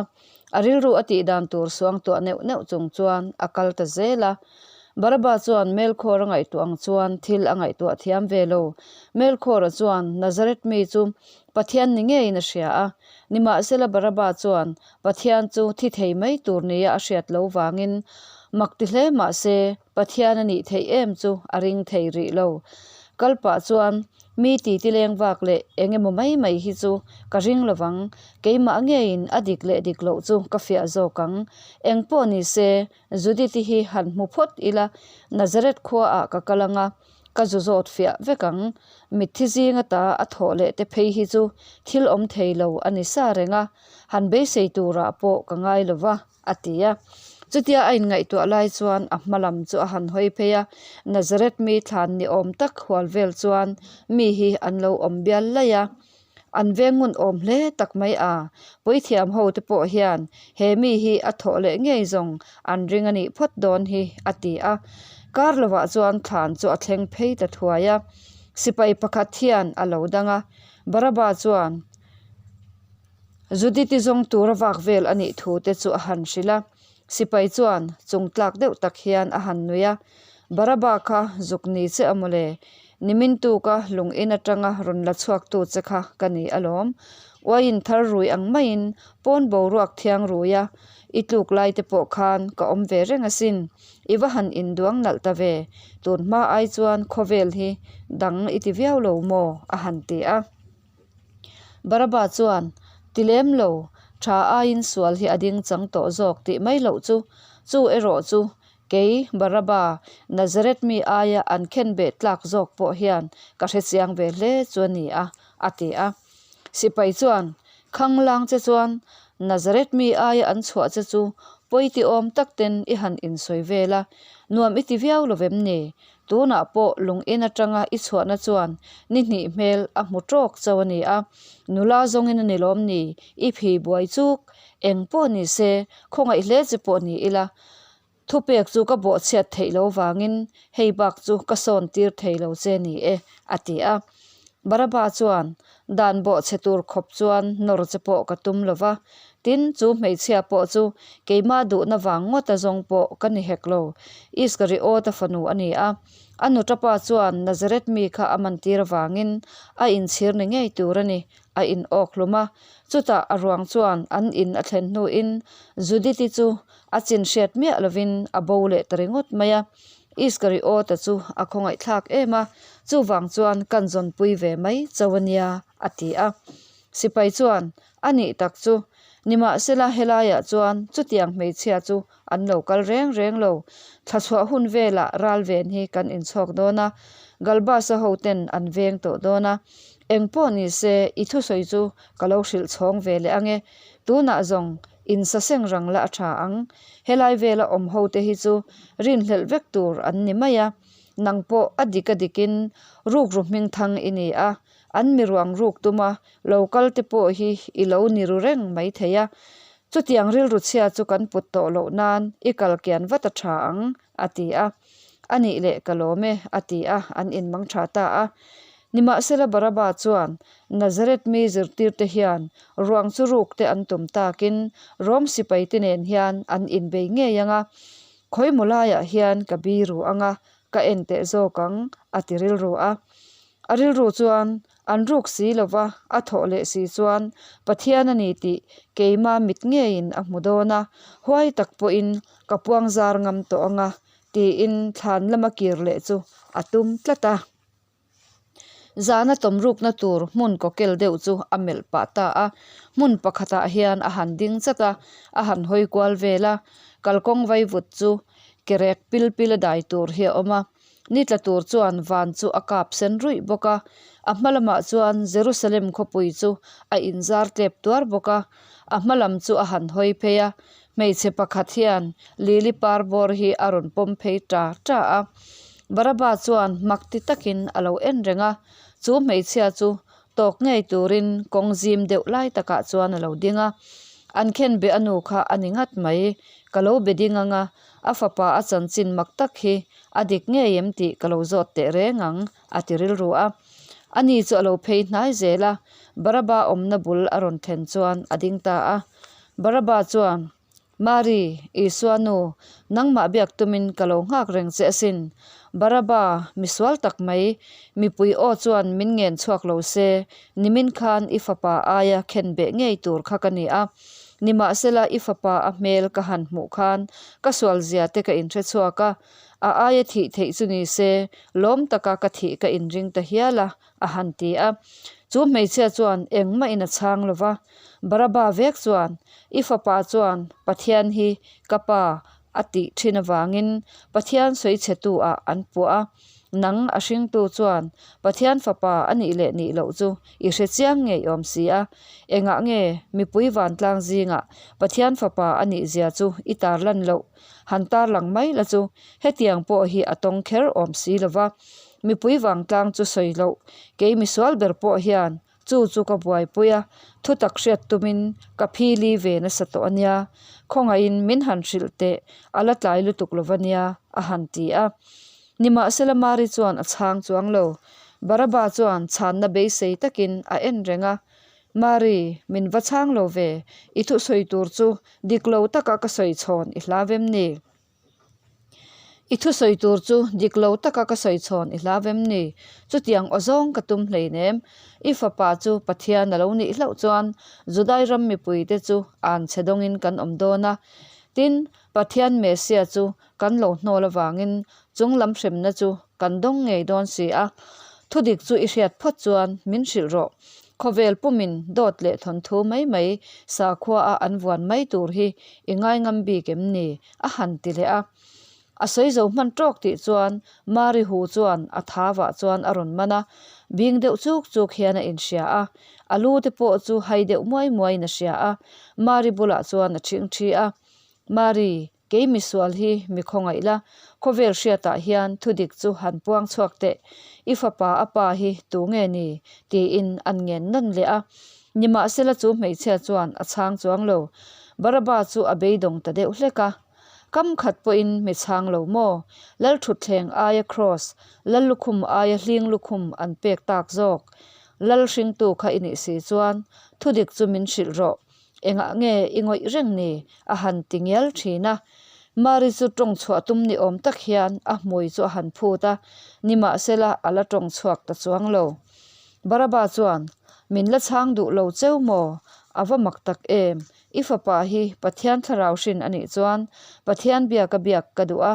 A rilru a tih dan tur suangtuah neuh neuh chung chuan a kal ta zel a. Baraba chuan Melkhawr a ngaihtuah ang chuan thil a ngaihtuah thiam ve lo. Melkhawra chuan Nazareth mi chu Pathian ni ngeiin a hria a. Nimahsela Baraba chuan Pathian chu thi thei mai tur nia a hriat lo vangin mak ti hle mah se Pathian a nih theih em chu a ring thei rih lo. Kal pah chuan Mi titi leng vak leh eng emaw mai mai hi chu ka ring lo vang, keimah ngeiin a dik leh dik loh chu ka fiah zawk ang. Eng pawh ni se, Judith-i hi han hmu phawt ila, Nazareth khuaah ka kal ang a, ka zu zawt fiah vek ang. Mitthi zinga ta a thawh leh te phei hi chu thil awm thei lo a ni sa reng a, han beisei turah pawh ka ngai lo va. a ti a. Chutia a inngaihtuah lai chuan a hma lam chu a han hawi phei a, Nazareth mi thlan ni awm tak hual vel chuan mi hi an lo awm bial laih a. An veng ngun awm hle tak mai a, puithiam ho te pawh hian he mi hi a thawh leh ngei zawng an ring a nih phawt dawn hi a ti a. Kar lovah chuan thlan chu a thleng phei ta thuai a, sipai pakhat hian a lo dang a, Baraba chuan, Judith-i zawng tura vak vel a nih thu te chu a han hrilh a, sipai chuan chung tlak deuh tak hian a han nui a, Baraba kha zuk ni che a mawle, nimin tuka lung in atanga rawn la chhuak tu che kha ka ni alawm, uaiin thar rui ang maiin pawn boruak thiang rui a, i tluk lai te pawh khan ka awm ve reng asin, i va han induang nalh ta ve, tun hma ai chuan khawvel hi dang i ti viau lo maw? a han ti a. Baraba chuan, Ti lem lo, tha aiin sual hi a ding chang tawh zawk tih mai loh chu, chu erawh chu kei Baraba, Nazareth mi aia an khen beh tlak zawk pawh hian ka hre chiang ve hle chu a ni a, a ti a. Sipai chuan, Khanglang che chuan Nazareth mi aia an chhuah che chu pawi ti awm tak ten i han insawi vel a, nuam i ti viau lo vem ni? Tunah pawh lung in atanga i chhuahna chuan ni hnih hmel a hmu tawk chauh a ni a, nula zawngin a ni lawm ni, i phi buai chuk, eng pawh ni se, khawngaih hle che pawh ni ila, thupek chu ka bawhchhiat theih lo vangin hei bak chu ka sawn tir thei lo che ni e, a ti a. Baraba chuan dan bawhchhe tur khawp chuan nawr che pawh ka tum lo va, tin chu hmeichhia pawh chu keimah duhna vang ngawta zawng pawh ka ni hek lo. Iskariota fanu a ni a, a nutapa chuan Nazareth mi kha a mantir avangin a inchhir ni ngei tur a ni, a in awk hlum a. Chutah a ruang chuan an in a thlen hnuin Judith-i chu a chin hriat miah lovin a bo leh ta ringawt mai a. Iskariota chu a khawngaihthlak em a, chuvang chuan kan zawnpui ve mai chauh a nia, a ti a. Sipai chuan, A nih tak chu. Nimahsela helaiah chuan chutiang hmeichhia chu an lo kal reng reng lo. Thlachhuah hun velah ral ven hi kan inchhawk dawn a, Galbasa ho ten an veng tawh dawn a. Eng pawh ni se i thusawi chu ka lo hrilh chhawng ve leh ange. Tunah zawng insaseng rang la a tha ang. Helai vela awm ho te hi chu rinhlelh vek tur an ni mai a. Nang pawh a dik a dikin rukru hmingthang i ni a, an miruang ruk tuma lo kal te pawh hi i lo ni ru reng mai thei a. Chutiang rilru chhia chu kan put tawh loh nan i kal kian vat a tha ang, a ti a. A nih leh ka lawm e, a ti a, an inmang tha ta a. Nimahsela Baraba chuan Nazareth mi zirtirte hian ruang chu ruk te an tum takin Rom sipaite nen hian an inbei ngei ang a, khawimaw laiah hian ka biru ang a, ka en teh zawk ang, a ti rilru a. A rilru chuan an ruk si lova a thawh leh si chuan Pathian a ni tih keima mit ngeiin a hmu dawn a, huai tak pawhin ka puang zar ngam tawh ang a, tiin thlan lama kir leh chu a tum tlat a. Zana tawmrukna tur hmun kawkel deuh chu a melh pah ta a, hmun pakhatah hian a han ding chat a, a han hawi kual vel a, kalkawng vaivut chu kerek pil pil a dai tur hi a awm a, ni tla tur chuan van chu a kap sen ruih bawk a, a hma lamah chuan Jerusalem khawpui chu a inzar tlep tuar bawk a, a hma lam chu a han hawi phei a, hmeichhe pakhat hian lili par bawr hi a rawn pawm phei ta ta a, Baraba chuan mak ti takin a lo en reng a, chu hmeichhia chu tawk ngei turin kawng zim deuh lai takah chuan a lo ding a, an khenbe a nu kha a ni ngat mai, ka lo be ding ang a, a fapa a chanchin mak tak hi a dik ngei em tih ka lo zawt teh reng ang, a ti rilru a. Ani chu a lo phei hnai zel a, Baraba awmna bul a rawn thlen chuan a ding ta a. Baraba chuan, Mari, Isua nu, nangmah biak tumin ka lo nghak reng che asin. Baraba, misual tak mai, mipui aw chuan min ngen chhuak lo se, nimin khan i fapa aia khen beh ngei tur kha ka ni a. Nimahsela i fapa a hmel ka han hmuh khan ka sualzia te ka inhre chhuak a, a aia thih theih chu ni se, lawm taka ka thih ka inring ta hial a, a han ti a. Chu hmeichhia chuan engmahin a chhang lo va, Baraba vek chuan, I fapa chuan Pathian hi ka pa a tih thin avangin Pathian sawichhetu ah an puah a, nang a hringtu chuan Pathian fapa a nih leh nih loh chu i hre chiang ngei awm si a, engah nge mipui vantlang zingah Pathian fapa a nih zia chu i tarlan loh? Han tarlang mai la chu hetiang pawh hi a tawng kher awm si lo va, mipui vangtlang chu sawi loh, kei misual ber pawh hian chu chu ka buaipui a, thutak hriat tumin ka phili ve nasa tawh a nia, khawngaihin min han hrilh teh, a la tlai lutuk lo va nia, a han ti a. Nimahsela Mari chuan a chhang chuang lo, Baraba chuan chhanna beisei takin a en reng a, Mari, min va chhang lo ve, i thusawi tur chu dik lo taka ka sawi chhawn i hlau em ni? I thusawi tur chu dik lo taka ka sawi chhawn i hlau em ni? Chutiang aw zawng ka tum hleinem. I fapa chu Pathian a lo nih hlauh chuan Judai ram mipuite chu an chhe dawngin kan awm dawn a. Tin, Pathian Messiah chu kan lo hnawl avangin chung lam hremna chu kan dawng ngei dawn si a. Thudik chu i hriat phawt chuan min hrilh rawh. Khawvel pumin dawt leh thawnthu mai mai sakhua a an vuan mai tur hi i ngaingam bik em ni? a han ti leh a. A sawi zo hman tawk tih chuan Mari hu chuan a thavah chuan a rawn man a, bing deuh chuk chuk hian a inhria a, a lu te pawh chu hai deuh muai muaiin a hria a, Mari bulah chuan a thingthi a. Mari, kei misual hi mi khawngaih la, khawvel hriatah hian thudik chu han puang chhuak teh, i fapa a pa hi tu nge ni? tiin an ngen nawn leh a. Nimahsela chu hmeichhia chuan a chhang chuang lo. Baraba chu a beidawng ta deuh hlek a. Kam khat pawhin mi chhang lo maw? Lal thutthleng aia kraws, lal lukhum aia hling lukhum an pek tak zawk. Lal hringtu kha i nih si chuan thudik chu min hrilh rawh. Engah nge i ngawih reng ni? a han ti ngial thin a. Mari chu tawng chhuah tum ni awm tak hian a hmui chu a han phut a, nimahsela a la tawng chhuak ta chuang lo. Baraba chuan, Min la chhang duh lo cheu maw? A va mak tak em! I fapa hi Pathian thlarau hrin a nih chuan Pathian biaka biak ka duh a,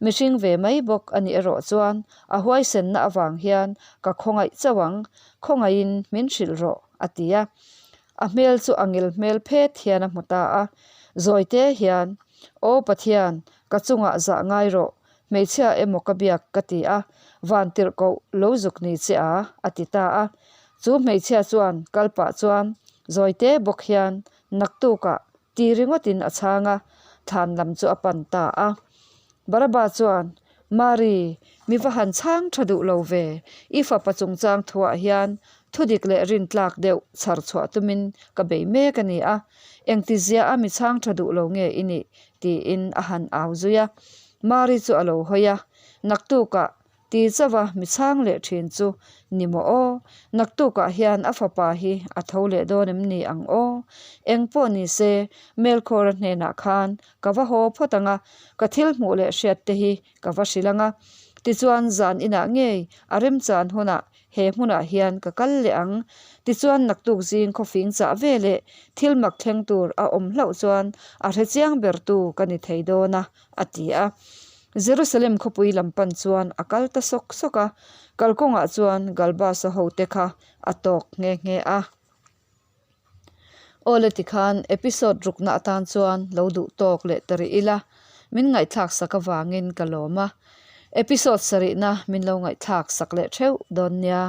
mihring ve mai bawk a nih erawh chuan a huaisenna avang hian ka khawngaih chauh ang, khawngaihin min hrilh rawh, a ti a. A hmel chu a ngil hmel phet hian a hmu ta a. Zawite hian, Aw Pathian, ka chungah zah ngai rawh, hmeichhia emaw ka biak ka ti a, van tirh koh lo zuk ni che a, a ti ta a. Chu hmeichhia chuan kal pah chuan zawite bawk hian naktukah ti ringawtin a chhang a, thlan lam chu a pan ta a. Baraba chuan, Mari, mi va han chhang tha duh lo ve, i fapa chungchang thuah hian thudik leh rintlak deuh chhar chhuah tumin ka bei mek a ni a, engtizia a mi chhang tha duh lo nge i nih? tiin a han au zui a. Mari chu a lo hawi a, Naktukah Ti chauha mi chhang leh thin chu ni maw aw? Naktukah hian a fapa hi a tho leh dawn em ni ang aw? Eng pawh ni se, Melkhawra hnenah khan ka va haw phawt ang a, ka thil hmuh leh hriat te hi ka va hrilh ang a. Tichuan zan inah ngei a remchan hunah he hmunah hian ka kal leh ang. Tichuan naktuk zing khawfing chah ve leh thil mak thleng tur a awm hlauh chuan a hrechiang bertu ka ni thei dawn a, a ti a. Jerusalem khawpui lam pan chuan a kal ta sawk sawk a, kalkawngah chuan Galbasa hote kha a tawk nghe nghe a. Awle tikhan episode rukna atan chuan lo duh tawk leh ta rih ila, min ngaihthlak sak avangin ka lawm a. Episode sarihna min lo ngaihthlak sak leh theuh dawn nia.